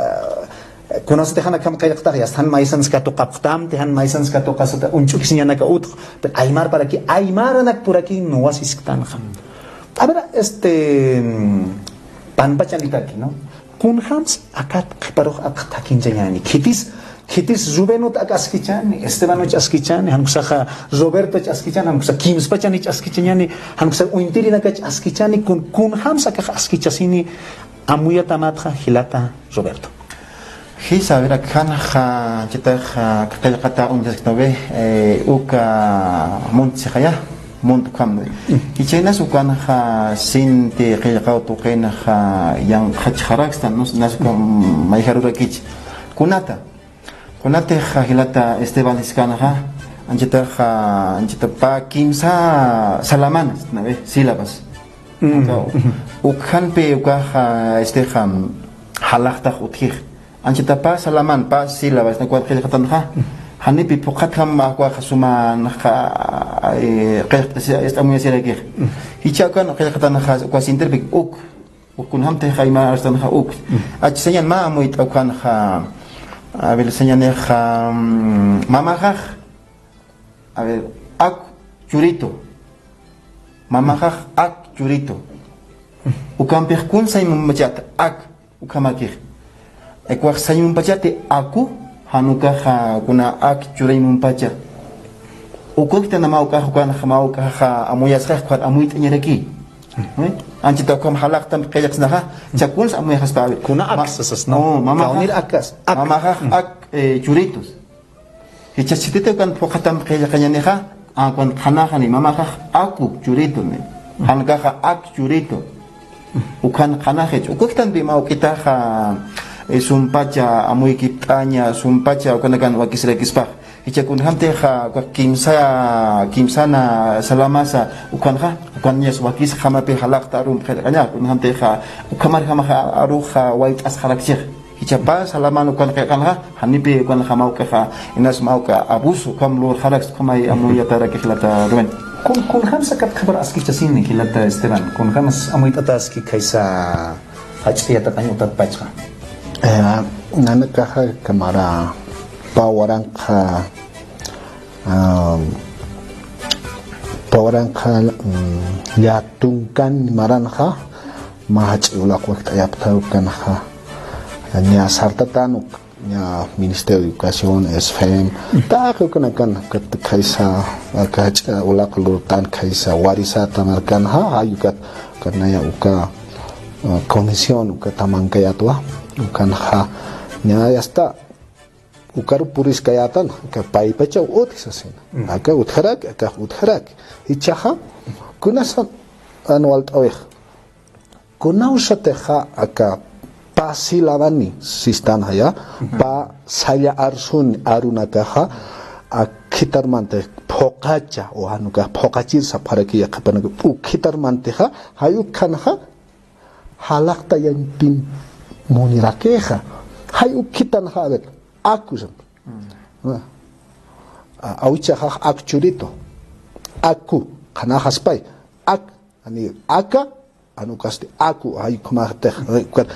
eh, kunasatix jan akham qillqtax, yasta jan maysansa katuqapxtamti, jan maysansa katuqasata uñch'ukisiñanaka utj, pero aymarparaki, aymaranakpuraki nuwasisktanxa. A ver, este, mm, panpachanitaki, ¿no? Kunjams akat qhiparux ak thakhinchañäni. Khitis, khitis Rubenut ak askichäni, Estebanuch askichäni, jan uksaxa Robertoch askichäni, jan uksa kimspachanich askichañäni, jan uksa uñtirinakach askichäni, kun, kunjams akax askichasini amuyatamatxa jilata Roberto. Jisa, a ver, akjanxa, chitaxa, qillqata uñchasktawi, eh, uka muntsixaya. Munt ukham. Jichhaynas ukanxa sinti qillqaw tuqinxa yanqhachxarakstan, ¿no? Nas ukham mayjarurakich. Kunata. Kunatixa jilata Esteban siskanxa, anchitaxa, anchita pä kimsa salaman, ¿no ve? Sílabas. Uka, ukjanpi ukaxa, este, jalaqtax utjix. Anchita pä salaman, pä sílabas, ukat qillqatanxa. Janipi phuqhatjam ukaxa sumanxa, eh, qillqt'asi, ist'amuyasirakix. Jichha ukan qillqatanxa, uka sintirpik uk. Uk kunjamtix aymar arstanxa uk. Ach sañan mä amuyt'a ukanxa, a ver, sañanixa, mm, mamaxax. A ver, ak churito. Mamaxax ak churito. Ukampix kun sañ mumpachata ak. Ukhamakix. Ukax sañ mumpachati aku, jan ukaxa kuna ak churiñ mumpacha. Ukukta nama ukax, ukanxa mä ukaxa amuyasxax, ukat amuyt'añaraki. ¿Eh? Anchita ukham jalaqtam qillqsnaxa, chakuns amuyasxaspa. Kuna ak sasas, ¿no? Oh, mamaxax. Kawnir akas. Ak. Mamaxax ak, eh, churitos. Jichha chhititi ukan phuqhatam qillqañanixa, a, ukan qhanaxani, mamaxax aku churito, ni. Jan ukaxa ak churito. Ukan qhanaxich. Ukuktanpi mä ukitaxa, eh, sumpacha amuykipt'aña, sumpacha ukanakan wakisirakispax. Jichha kunjamtixa, uka kimsa, kimsana salamasa, ukanxa, ukan ñas wakis jamapi jalaqta arum qillqaña, kunjamtixa, ukhamarjamaxa aruxa wayt'asxarakchix. Jichha pä salaman ukan qillqanxa, janipi ukanxa mä ukaxa, inas mä uka abuso, ukham lurxaraks, ukhamay amuyatarakix jilata Rubén. Kun, kunjams akat qhipar askichasini, jilata Esteban, kunjams amuyt'ataski khaysa jach'a yatiqañ utatpachxa. Eh, nanakaxa kamara pä waranqa, ah, pä waranqa, mm, llätunkan maranxa, mä jach'a ulaq wakt'ayapta ukanxa, ña sartatan uk, Ña Ministerio de Educación, ESFEM, taqi ukanakan, ukat khaysa, aka jach'a ulaq lurtan khaysa, warisata markanxa, jay ukat, ukat naya uka, ah, comisión, uka tamankayatwa, ukanxa, ña yasta, ukaru puriskayatan, aka paypachaw utji sasina. Mm. Aka utjaraki, aka utjaraki. Jichhaxa, kunasa, an walt'awix. Kunawsatixa aka pä silabani sistan jaya, pä salla arsuni arunakaxa, a, khitarmantix phuqacha, o jan ukax phuqachir sapxaraki yaqhipanaka, u khitarmantixa, jay ukhanxa, jalaqtayañpin munirakixa. Jay ukhitanxa, a ver, aku san. A, awichaxax ak churito. Aku, qhanaxaspay. Ak, ani aka, jan ukasti aku, jay ukhamaxtix, jay ukat.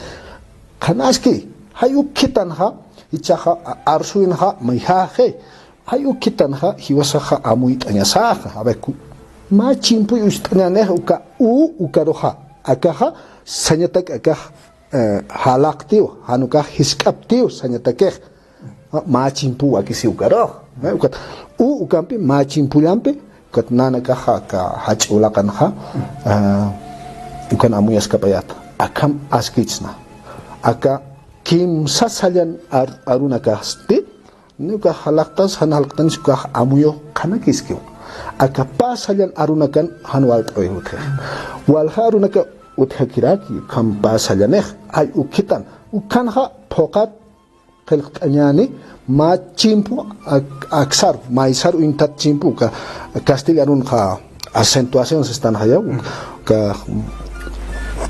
Qhanaski, jay ukhitanxa, jichhaxa, a, arsuwinxa, mayjaxi. Jay ukhitanxa, jiwasaxa amuyt'añasaxa, a ver, ku, mä chimpuy ucht'añänix uka u, ukaruxa. Akaxa, sañatak akax, eh, jalaqtiw, jan ukax jisk'aptiw, sañatakix. Mä chimpu wakisiw ukarux. Eh, ukat, u ukampi, mä chimpullampi, ukat nanakaxa, aka jach'a ulaqanxa, ah, ukan amuyaskapayät. Akham askichsna. Aka kimsa sallan ar-, arunakasti, ni ukax jalaqtas, jan jalaqtanis ukax amuyux qhanakiskiw. Aka pä sallan arunakan jan walt'awix utji. Walja arunaka utjakiraki, ukham pä sallanix, jay ukhitan. Ukhanxa phuqat qillqt'añäni, mä chimpu ak-, aksar, maysar uñtat chimpu, uka, kastillarunxa acentuación sistan jaya, uka,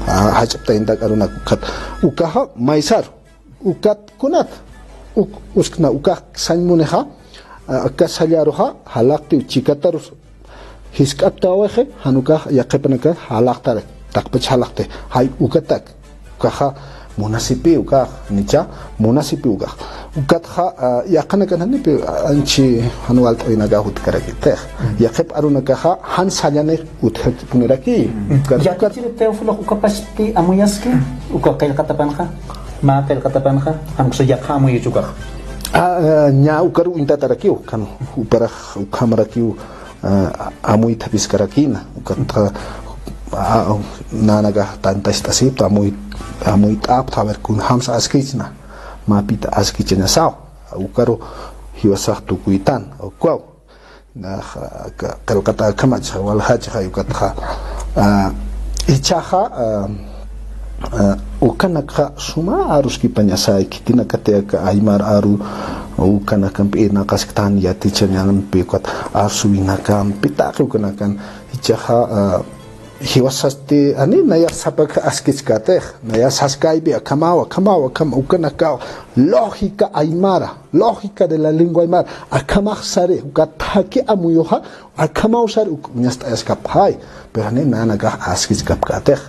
a, jach'aptayintak arunak ukat. Ukaxa, maysar, ukat kunat, uk, uskna, ukax sañ munixa, a, aka sallaruxa, jalaqtiw chikatarus, jisk'aptawixi, jan ukax yaqhipanakax jalaqtari, taqpach jalaqti, jay ukatak, ukaxa munasipi ukax, nicha, munasipi ukax. Ukatxa, a, yaqhanakan janipi, a, anchi jan walt'awinakax utjkarakitix. Yaqhip arunakaxa, jan sallanix utjakipuniraki. Ukat, ukat. Yatichiri Teófilo, ukapasti amuyaski, uka qillqatapanxa, mä qillqatapanxa, jan uksa yaqha amuyuchi ukax. A, a, ña ukaru uñtatarakiw, kan, juparax, ukhamarakiw, a, amuyt'aphiskarakïna, ukat, a, a, nanakax tantacht'asipxta, amuy, amuyt'apxta, a ver, kunjamsa askichna, mäpita askichañasaw, ukaru jiwasax tukuytan, ukwaw, nax, aka, qillqata akhamachxa, waljachxa, ukatxa, a, jichhaxa, a, a, ukanakxa suma aruskipañasay, khitinakati aka aymar aru, ukanakampi irnaqasktan yatichañampi, ukat arsuwinakampi, taqi ukanakan, jichhaxa, a, jiwasasti, ani, nayax sapak askichkatix, nayax saskaypi, akhamaw, akhamaw, akham, ukanakaw, lógica aymara, lógica de la lengua aymara, akhamax sari, uka thakhi amuyuxa, akhamaw sari, uk, uñast'ayaskapxay, pero ani, nanakax askichkapkatix.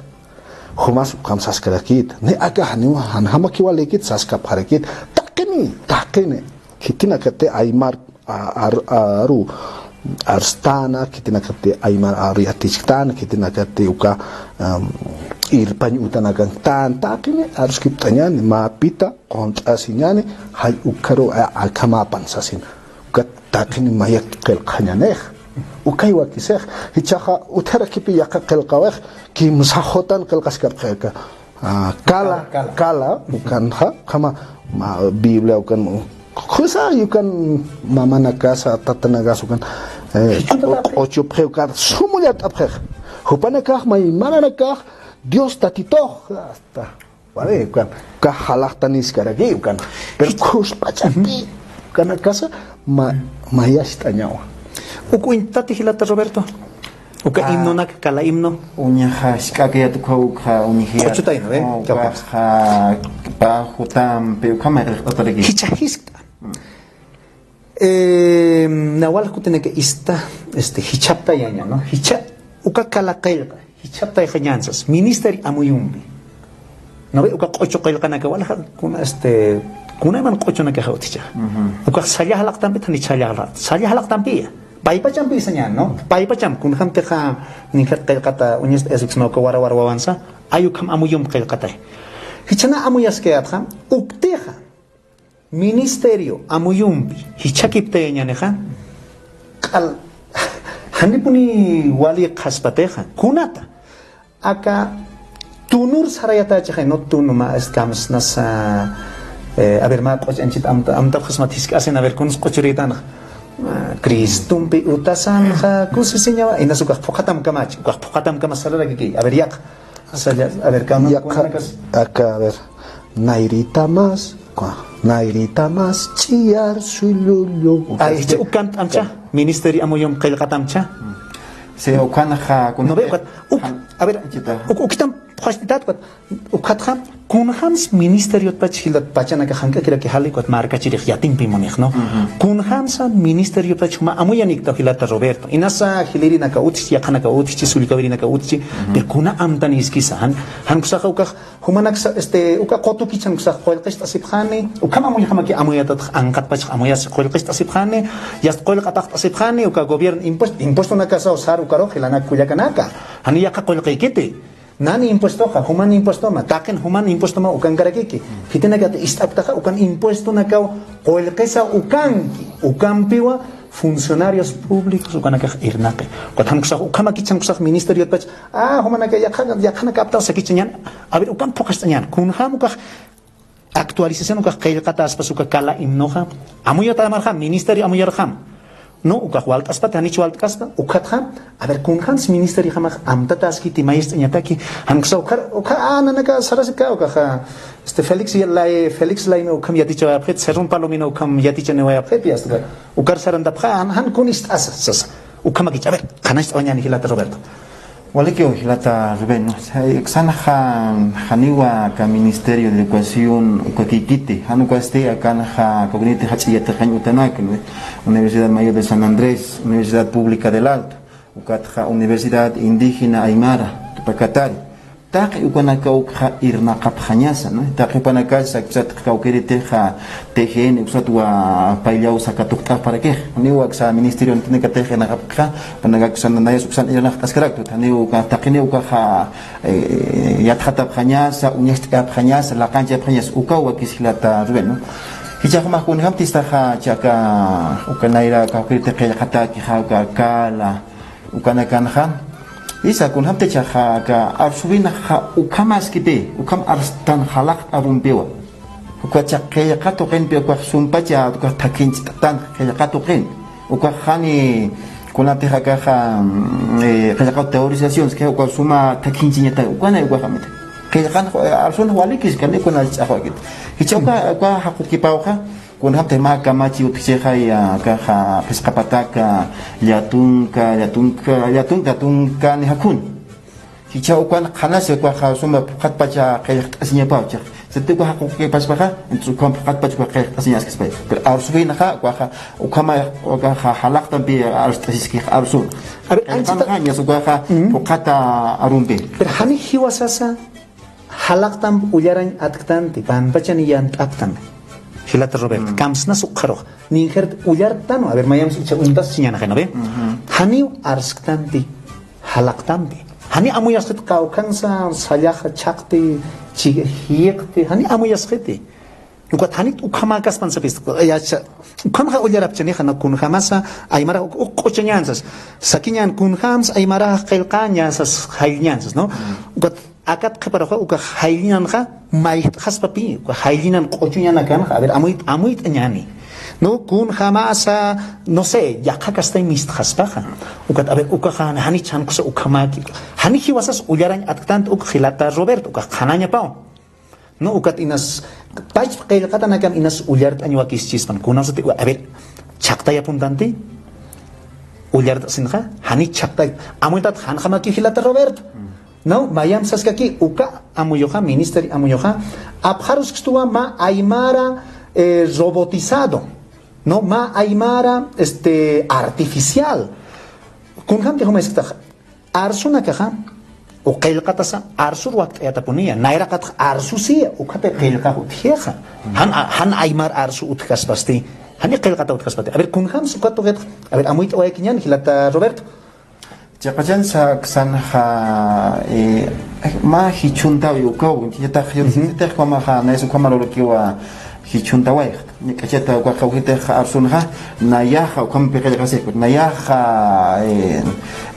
Jumas ukham saskarakit, ni akax ni janjamakiw walikit saskapxarakit, taqini, taqini, khitinakati aymar, a, ar, aru, arstana, khitinakati aymar aru yatichktana, khitinakati uka, am, irpañ utanakanktan, taqini aruskipt'añäni, mäpita, qunt'asiñäni, jay ukaru, a, akhamapan sasin. Ukat taqini mayak qillqañänix. Ukay wakisix. Jichhaxa utjarakipi yaqha qillqawix, kimsa jutan qillqaskapxi aka. A, kala, kala, kala, ukanxa, ukhama, ma, Biblia ukan, khusa, ukan, mamanakasa, tatanakasa, ukan, eh, q'uchupxi, ukan, sum ullart'apxi. Jupanakax, maymananakax, Dios Tatitux, hasta. Vale, ukan, ukax jalaqtaniskaraki, ukan. Pero khuspach'ampi, ukanakasa, ma, mayacht'añawa. Uk uñtati jilata Roberto. Uka himnonak, kala himno. Uñaxa, jisk'akayat ukxa, ukxa, uñjiyat. Q'uchutayna, ¿ve? Ukaxa, pä jutampi, ukhama qillqataraki. Jichha jiskt'a. Eh, nawal kutinaka ista, este, jichhaptayaña, ¿no? Jichha, uka kala qillqa, jichhaptayxañäni sas, ministeri amuyumpi. ¿No ve? Uka q'uchu qillqanaka walja, kuna, este, kunayman q'uchunakaxa utjicha. Ukax salla jalaqtampit, jani salla jalaqtampiya. Paypachampi sañäni, ¿no? Paypacham, kunjamtixa, ninkat qillqata, uñast esik, sino que wara wara wawansa, ay ukham amuyump qillqatay. Jichhana amuyaskayatxa, uktixa. Ministerio amuyumpi jichhakiptayañänixa, q'al, janipuni wali qhaspatixa. Kunata, aka tunur sarayatächixay, no tunu mä, es, kamsnasa, eh, a ver, mä q'uch anchhit amta, amtapxasmat jisk'asin, a ver, kuns q'uchurïtanxa. Ah, Cristumpi utasanxa, kusisiñawa, inas ukax phuqhatamkamachi, ukax phuqhatamkamas sararakiki. A ver, yaqha. Salla, a ver, kama, Yaqha, kunakas. Aka, a ver, nayrita más, kua, nayrita más, ch'iyar sullullu. Ay, jichha ukan t'amcha, ministerio amuyump qillqatamcha. Sí, ukanxa, No ve, ukat, uk, a ver, Chita. uk, ukitam phuqhacht'itat, ukat, ukatxa, kunjams ministeriotpach jilat pachanaka jank'akiraki jali, ukat markachirix yatimpi munix, ¿no? Kunjamsa ministeriotpach juma amuyanikta jilata Roberto. Inasa jilirinaka utjchi, yaqhanaka utjchi, sullkawirinaka utjchi, pero kuna amtaniskisa, jan, jan uksaxa ukax, jumanaksa, este, uka qutukichan uksax qullqist'asipxani, ukham amuyjamaki amuyatatx anqatpach amuyasi qullqist'asipxani, yast qullq apaqt'asipxani, uka gobierno impuesto, impuestonakasaw sar ukarux jilanak kullakanaka. Jani yaqha qullqïkiti. Nan impuestoxa, juman impuestoma, taqin juman impuestoma ukankarakiki. Khitinakat ist'apktaxa ukan impuestonakaw qullqisa ukanki, ukampiwa funcionarios públicos ukanakax irnaqi. Ukat jan uksax, ukhamakichan uksax ministeriotpach, ah, jumanaka yaqha, yaqhanaka aptaw sakichañän, a ver, ukan phuqhacht'añän, kunjam ukax actualización ukax qillqataspas uka kala himnoxa, amuyatamarxam, ministerio amuyarxam. No, ukax walt'aspati, janich walt'kaspa, ukatxa, a ver, kunjams ministeriojamax amtataskiti mayistañataki, jan uksa ukar, uka, ah, nanaka sarasipka, ukaxa, este, Félix Lay, Félix Layme ukham yatichawayapxit, Serrón Palomino ukham yatichaniwayapxit, y hasta ukar sarantapxa, jan, jan kun ist'asa, sasa. Ukhamakich, a ver, qhanacht'awañäni jilata Roberto. Walikiw jilata Rubén, ¿no? Aksanxa janiwa aka Ministerio de Educación ukakïkiti, jan ukasti akanxa kawkiniti jach'a yatiqañ utanak, ¿no? Universidad Mayor de San Andrés, Universidad Pública del Alto, ukatxa Universidad Indígena Aymara Tupacatari. Taqi ukanaka ukxa irnaqapxañasa, ¿no? Taqi ukanakasa aksat kawkïritixa T G N, uksatwa payllaw sakatuqt'apxarakix. Janiw aksa ministerio ukanakatix irnaqapxi, ukanaka aksan nayas uksan irnaqt'askaraktu. Janiw uka, taqiniw ukaxa, eh, yatxatapxañasa, uñacht'ayapxañasa, laqanchapxañasa, ukaw wakis jilata Rubén, ¿no? Jichhax mä kunjamtistaxa chaka, uka nayra kawkïriti qillqatakixa, uka kala, ukanakanxa, isa kunjamtichaxa aka arsuwinxa ukhamaskiti, ukham arstan jalaqt'arumpiwa. Ukacha qillqa tuqinpi ukax sumpacha, ukax thakhinchtan qillqa tuqin. Ukax jani kunatix akaxa, mm, eh, qillqa teorización, que ukax suma thakhinchiñata, ukanay ukaxamita. Qillqan, eh, arsun walikis, kani kuna ch'axwakit. Jichha uka, uka jaqukipawxa, kunjamtix mä kamachi utjchixay, akaxa phisqa pataka, llatunka, llatunka, llatunka, tunka ni jakhun. Jichha ukan qhanasi ukaxa suma phuqhatpacha qillqt'asiñapaw chix. Siti uka jaqukipaspaxa, entonces ukan phuqhatpach uka qillqt'asiñaskispay. Pero arsuwinxa ukaxa, ukhama ukaxa jalaqtampi arst'asiskix arsun. A ver, qillqanxa, anchita ñas ukaxa phuqhata arumpi. Pero jani jiwasasa, jalaqtamp ullarañ atktanti, pampachani yant'aptan. Jilata Roberto, kamsnas ukxarux. Ninxirti ullartanu, a ver, mayamsa jichha untas siñanaxay, ¿no ve? Janiw arsktanti, jalaqtampi. Jani amuyasxit kawkhansa, sallaxa chhaqti, chi-, jiqti, jani amuyasxiti. Ukat janit ukhamäkaspan sapista, yacha, ukhamxa ullarapchanixa, no, kunjamasa, aymarax uk, uk q'uchañänsas, sakiñän kunjams, aymarax qillqañänsas, jayllñänsas, ¿no? Ukat akat qhiparuxa, ukax jayllinanxa, mayjt'xaspapi, ukax jayllinan q'uchuñanakanxa, a ver, amuyt, amuyt'añäni. No, kunjamasa, no sé, yaqha kastay mistxaspaxa. Ukat, a ver, ukaxa, jani chhankusa ukhamäki, jani jiwasas ullarañ atktant uk jilata Roberto, ukax qhanañapaw. No, ukat inas, pachpa qillqatanakan inas ullart'añ wakischispan. Kunasati, a ver, chhaqtayapuntanti, ullart'asinxa, jani chhaqtay. Amuytat janjamaki jilata Roberto. No, mayamp saskaki, uka amuyuxa, ministeri amuyuxa, apxaruskstuwa mä aymara, eh, robotizado. No, mä aymara, este, artificial. Kunjamti jumasktaxa. Arsunakaxa, o qillqatasa, arsur wakt'ayatapuniya, nayraqatxa arsusiya, ukhati qillqax utjixa. Jan, jan aymar arsu utjkaspasti, jani qillqata utjkaspati. A ver, kunjams ukat tuqitxa, a ver, amuyt'awayakiñän, jilata Roberto. Chiqachansa aksanxa, eh, mä jichhuntaw ukaw, chiqatax, yutitix ukhamaxa, nayas ukhama lurakiwa, Jichhuntawayxta. Ñak'achata uka kawkitix arsunxa, nayaxa, ukham piqillqasix, nayaxa, eh,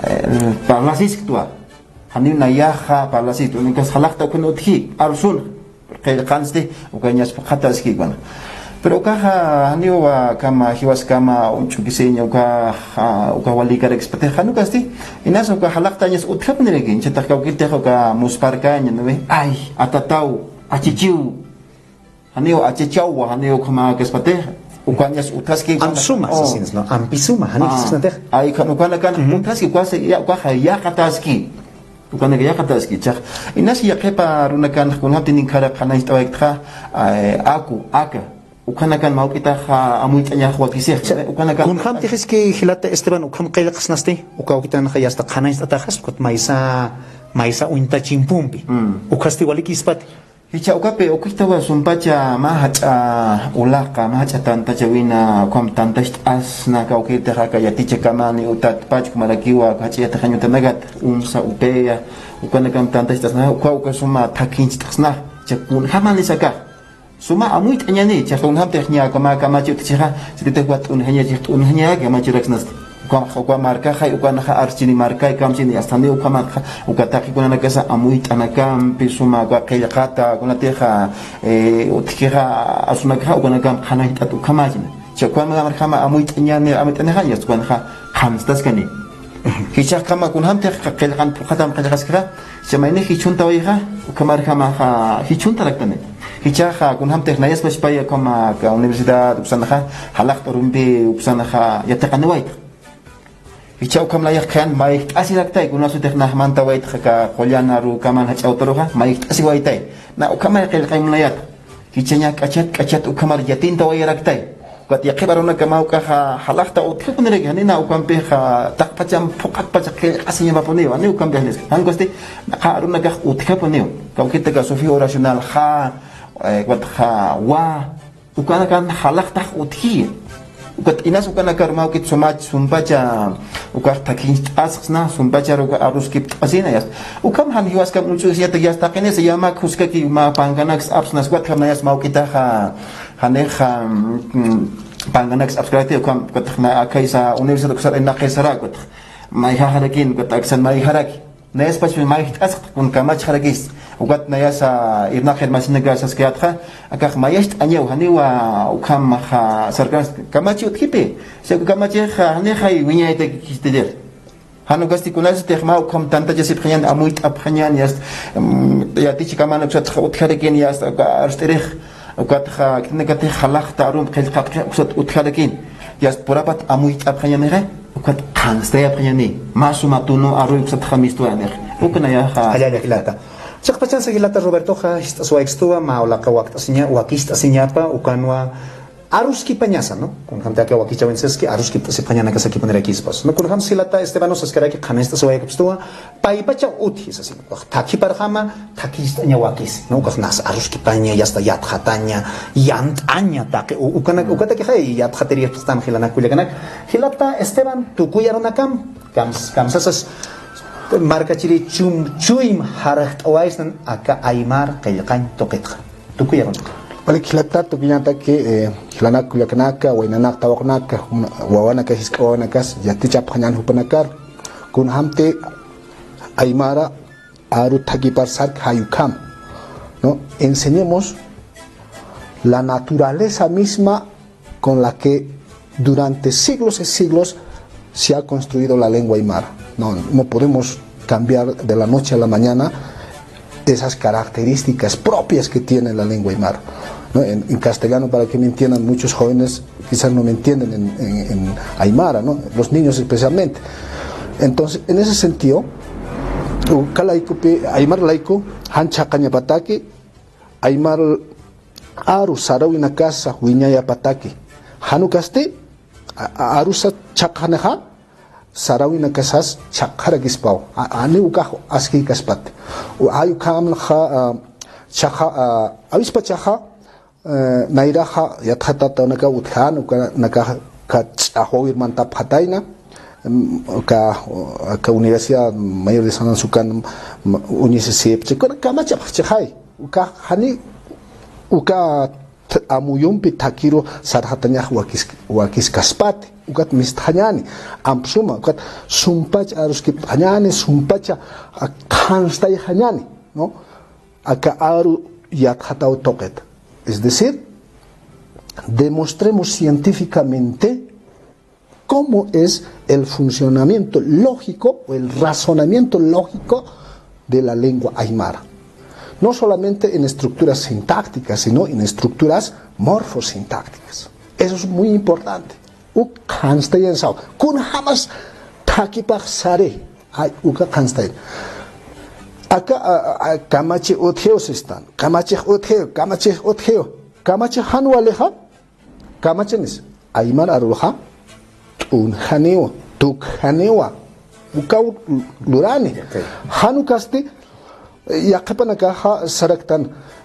eh, parlasiskiwa. Janiw nayaxa parlasiskiwa. Ukas jalaqta ukan utji, arsunxa. Qillqansti, ukañas phuqhataski ukan. Pero ukaxa, janiw, ah, kama, jiwaskama, uñch'ukisiña, uka, ah, uka walikarakispatix, jan ukasti, inas uka jalaqtañas utjapuniraki, inchatax kawkitix uka musparkaña, ¿no ve? Ay, atataw, achichiw. Janiw achichaw, janiw ukhama kaspatix, ukañas utjaski, ukan-, Amsuma, oh. Sasins, ¿no? Ampisuma, janiw Ah, sasnatix. Ay, kan ukanakan utjaski, ukas ya, ukaxa yaqataski. Ukanaka yaqataski, chax. Inas yaqhipa arunakan, kunjamti ninkhara qhanañcht'awaykta, eh, aku, aka. Ukanakan mawk'itaxa amuyt'añax wakisix. Cha-, ukanakan kunjamtix es que jilata Esteban, ukham qillqasnasti, uka wakitanxa yasta qhanañcht'ataxas, ukat maysa, maysa uñta chimpumpi. Mm. Ukhasti walikispati. Jichha ukapi, ukitawa sumpacha mä jach'a ulaqa, mä jach'a tantachawina, ukham tantacht'asna kawkirtix aka yatichakamani utat pachuk marakiwa, jach'a yatiqañ utanakat, unsa upaya, ukanakam tantacht'asna, uka, uka suma thakhincht'asna, jichha kunjamani sakax. Suma amuyt'añani, jichhax kunjamtix ña kama, kamachi utjichixa, sititix uka t'unjaña, chix t'unjaña, kamachiraksnasti. Uka, uka markaxay, ukanxa arschini markay, kamchini, astani uka marka, uka taqi kunanakasa amuyt'anakampi suma, uka qillqata, kunatixa, eh, utjikixa, asunakaxa, ukanakam qhanañcht'at ukhamachini. Cha uka markama amuyt'añani, amuyt'anixa, yasta ukanxa qhanstaskani. Jichhax kama kunjamtix qillqan phuqhatam qillqaskixa, cha mayni jichhuntawayxa, uka markamaxa jichhuntaraktani. Jichhaxa kunjamtix nayaspachpaya ukhama aka universidad uksanxa, jalaqt'urumpi uksanxa yatiqaniwayta. Jichha ukham nayax qhian mayjt'asiraktay, kunasutix nax mantawaytxa aka qullan aru kaman jach'a utaruxa, mayjt'asiwaytay. Na ukhamay qillqañ munayat. Jichhaña k'achat, k'achat ukhamar yatintawayaraktay. Ukat yaqhip arunakama ukaxa jalaqta utjapuniraki, janina ukampixa taqpacham phuqatpacha qillqasiñapapuniwa, jani ukampix niski. Jan ukasti, naqa arunakax utjapuniwa. Kawkitaka sufijo oracional ja, eh, ukatxa wa, Ukanakan jalaqtax utjiya. Ukat inas ukanakar mawkit sumach, sumpacha, ukax thakhincht'asxsna, sumpachar uka aruskipt'asina, yasta. Ukham jan jiwaskam uñch'usiñatak yasta, taqinisa yamak juskaki mä pankanaks apsnas, ukatjam nayas mawkitaxa, janixa, mm, pankanaks apskarakti, ukham, ukatx na, akaysa universidad uksar, inaqisara, ukatx mayjaxarakin, ukat aksan mayjaraki. Nayaspach mayjt'asxt, kun kamachxarakis. Ukat nayasa irnaqir masinaka saskayatxa, akax mayacht'añaw, janiwa ukhamaxa sarkans kamachi utjipi. Sino que kamachixa, janixay wiñayta kistillix. Jan ukasti kunasatix mä ukham tantachasipxañan, amuyt'apxañan, yast, mm, yatichi kaman uksatxa utjarakin, yast, uka arst'irix. Ukatxa, khitinakatix jalaqta arum qillqapxi, uksat utjarakin. Yast purapat amuyt'apxañanixa, ukat qhanstayapxañani. Mä suma tunu aruy uksatxa mistuwayanixa. Uka nayaxa. Allalla jilata. Chiqpachansa jilata Robertoxa, jist'aswaykstuwa, mä ulaqa wakt'asiña, wakist'asiñapa, ukanwa aruskipañasa, ¿no? Kunjamtaki wakichäwinsaski, aruskipt'asipxañanakasa kipunirakispas. ¿No? Kunjamsa jilata Estebanus saskaraki qhanist'aswaykstuwa, Paypacha utji, sasin. Ukax thakhiparjama, thakhist'aña wakisi, ¿no? Ukax nas aruskipaña, yasta yatxataña, yant'aña taqi, u-, ukana-, ukatakixay yatxatiriyapxtam jilanak kullakanak. Jilata Esteban, tukuy arunakam, kams-, kamsasas, markachiri chum-, chuym jarxt'awaysnan aka aymar qillqañ tuqitxa. Tukuy arunakam. Walik jilata, tukuñataki, eh, jilanak kullakanaka, waynanak tawaqunaka, juna-, wawanaka, jisk'a wawanakas, yatichapxañan jupanakar, kunjamti aymara aru thakhipar sark jay ukham, ¿no? Enseñemos la naturaleza misma con la que durante siglos y siglos se ha construido la lengua aymara. No, no podemos cambiar de la noche a la mañana esas características propias que tiene la lengua aymara, ¿no? En, en castellano, para que me entiendan, muchos jóvenes quizás no me entienden en, en, en aymara, ¿no? Los niños especialmente. Entonces, en ese sentido, uka laykupi, aymar layku, jan chhaqañapataki, aymar aru sarawinakasa wiñayapataki. Jan ukasti, a, a, arusa chhaqanixa, sarawinakasas chhaqarakispaw. A, ani ukax askïkaspati. U, ay ukham ja, a, chhaqa, a, awispachaxa, eh, nayraxa yatxatatanaka utjan, ukanakax ka ch'axwawir mantapxatayna, mm, ka, ka Universidad Mayor de San Juan Sukan, mm, uñisisipchi, kuna kamachapxchixay, uka jani, uka t-, amuyumpi thakiru sarxatañax wakis-, wakiskaspati. Ukat mistxañani, amp suma, ukat sumpach aruskipt'añani, sumpacha, a, qhanstayxañani, ¿no? Aka aru yatxataw tuqit. Es decir, demostremos científicamente cómo es el funcionamiento lógico o el razonamiento lógico de la lengua aymara. No solamente en estructuras sintácticas, sino en estructuras morfosintácticas. Eso es muy importante. Uk qhanstayan saw. Kunjamas thakipax sari. Ay, uka qhanstayan. Aka, a, a, a, kamachi utjiw sistan. Kamachix utjiw, kamachix utjiw. Kamachi jan walixa, kamachinis aymar aruxa t'unjaniwa, tukjaniwa. Ukaw lurani. Ok. Jan ukasti, eh, yaqhipanakaxa saraktan,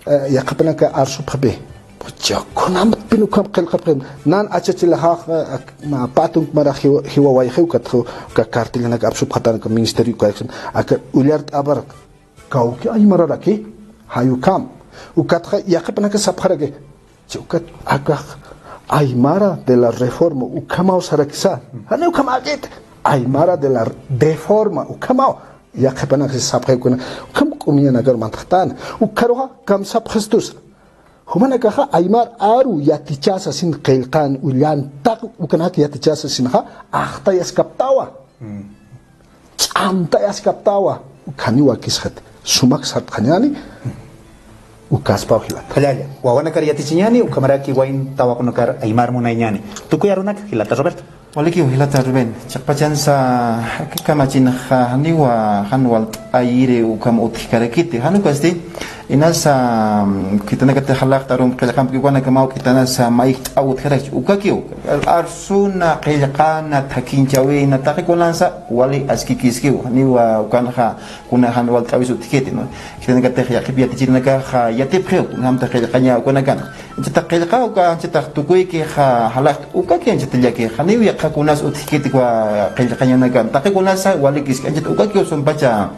eh, yaqhipanaka arsupxapi. Pucha, kunamtpin ukham qillqapxim. Nan achachilaxax, eh, ak-, ma, patunk mara jiwa, jiwa wayxiw kat, uka cartillanak apsupxatan, uka ministerio uka, aka ullart'aparak. Kawki aymararaki, jay ukham. Ukatxa yaqhipanaka sapxaraki. Chi ukat akax aymara de la reforma, ukhamaw sarakisa. Jani ukham akit, aymara de la deforma, ukhamaw. Yaqhipanaka sapxi ukana, ukham k'umiñanakar mantaxtan. Ukharuxa kamsapxistusa. Jumanakaxa aymar aru yatichasa sin qillqan, ullan taq ukanak yatichasa sinxa, axtayaskaptawa. Ch'amtayaskaptawa, ukhaniw wakisxit. Sumak sartxañani, ukaspaw jilata. Jallalla, wawanakar yatichiñani, ukhamaraki wayn tawaqunakar aymar munayñani. Tukuy arunaka, jilata Roberto. Walikiw, jilata Rubén. Chiqpachansa, aka kamachinxa, janiwa, jan walt'ayiri, ukham utjkarakiti. Jan ukasti, inasa, mm, khitinakatix jalaqta arum qillqampi ukanakamaw khitinasa mayjt'aw utjarakchi. Ukakiw, arsuna, qillqana, thakinchawina, taqi kunansa, wali askikiskiw. Janiwa, ukanxa, kuna jan walt'awis utjkiti, ¿no? Khitinakatix yaqhip yatichirinakaxa yatipxiw, kunjamtix qillqaña ukanakan. Anchata qillqa uka, anchata tukuyki ja-, jalaqta ukaki anchata llaki. Janiw yaqha kunas utjkiti uka qillqañanakan. Taqi kunasa walikiski anchata ukaki usumpacha,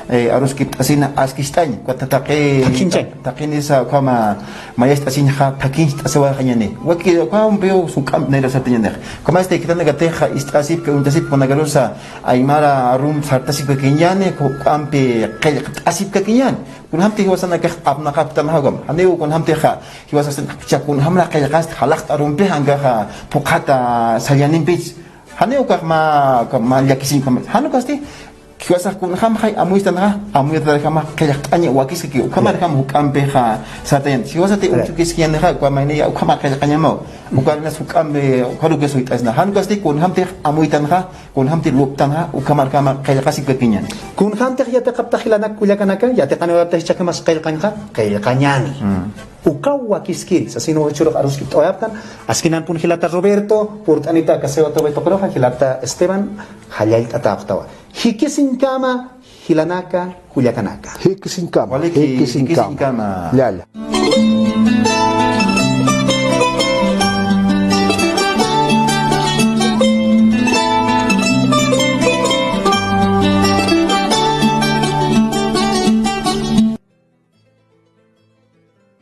eh, aruskipt'asina askist'añ. Uka ta-, taqi, thakinchañ. Taqinisa ukhama mayast'asiñxa thakincht'asiwaxañani. Waki ukampiw suk'amp nayra sartañanix. Ukhamasti khitinakatix ist'asipki, uñtasipki kunakarusa aymara arum sartasipkakiñani, ukhampi qillqt'asipkakiñani. Kunjamti jiwasanakax apnaqaptanxa ukham. Janiw kunjamtixa jiwasasin, pucha, kunjamra qillqasti jalaqta arumpi, ankaxa phuqhata sallanimpich. Janiw ukax mä, mä llakisiñ ukham. Jan ukasti, jiwasax kunjamxay amuytanxa, amuytatarjama qillqt'aña wakiskaki, ukhamarjam juk'ampixa sartañan. Jiwasati uñchukiskiñanixa, uka mayniya, ukhama qillqañamaw. Ukarinas juk'ampi, ukharukis suyt'asna. Jan ukasti, kunjamtix amuytanxa, kunjamti luptanxa, ukhamarjama qillqasipkakiñan. Kunjamtix yatiqaptax jilanak kullakanaka, yatiqaniwayaptax jichhakhamas qillqañxa, qillqañani. Ukaw wakiskiri, sasin uka churux aruskipt'awayaptan, askinampun jilata Roberto, purt'anita aka Sewa Tobay tuqiruxa, jilata Esteban, jallallt'atäpxtawa. Jikisiñkama, jilanaka, kullakanaka. Jikisiñkama, waliki, jikisiñkama. Jikisiñkama. Llalla.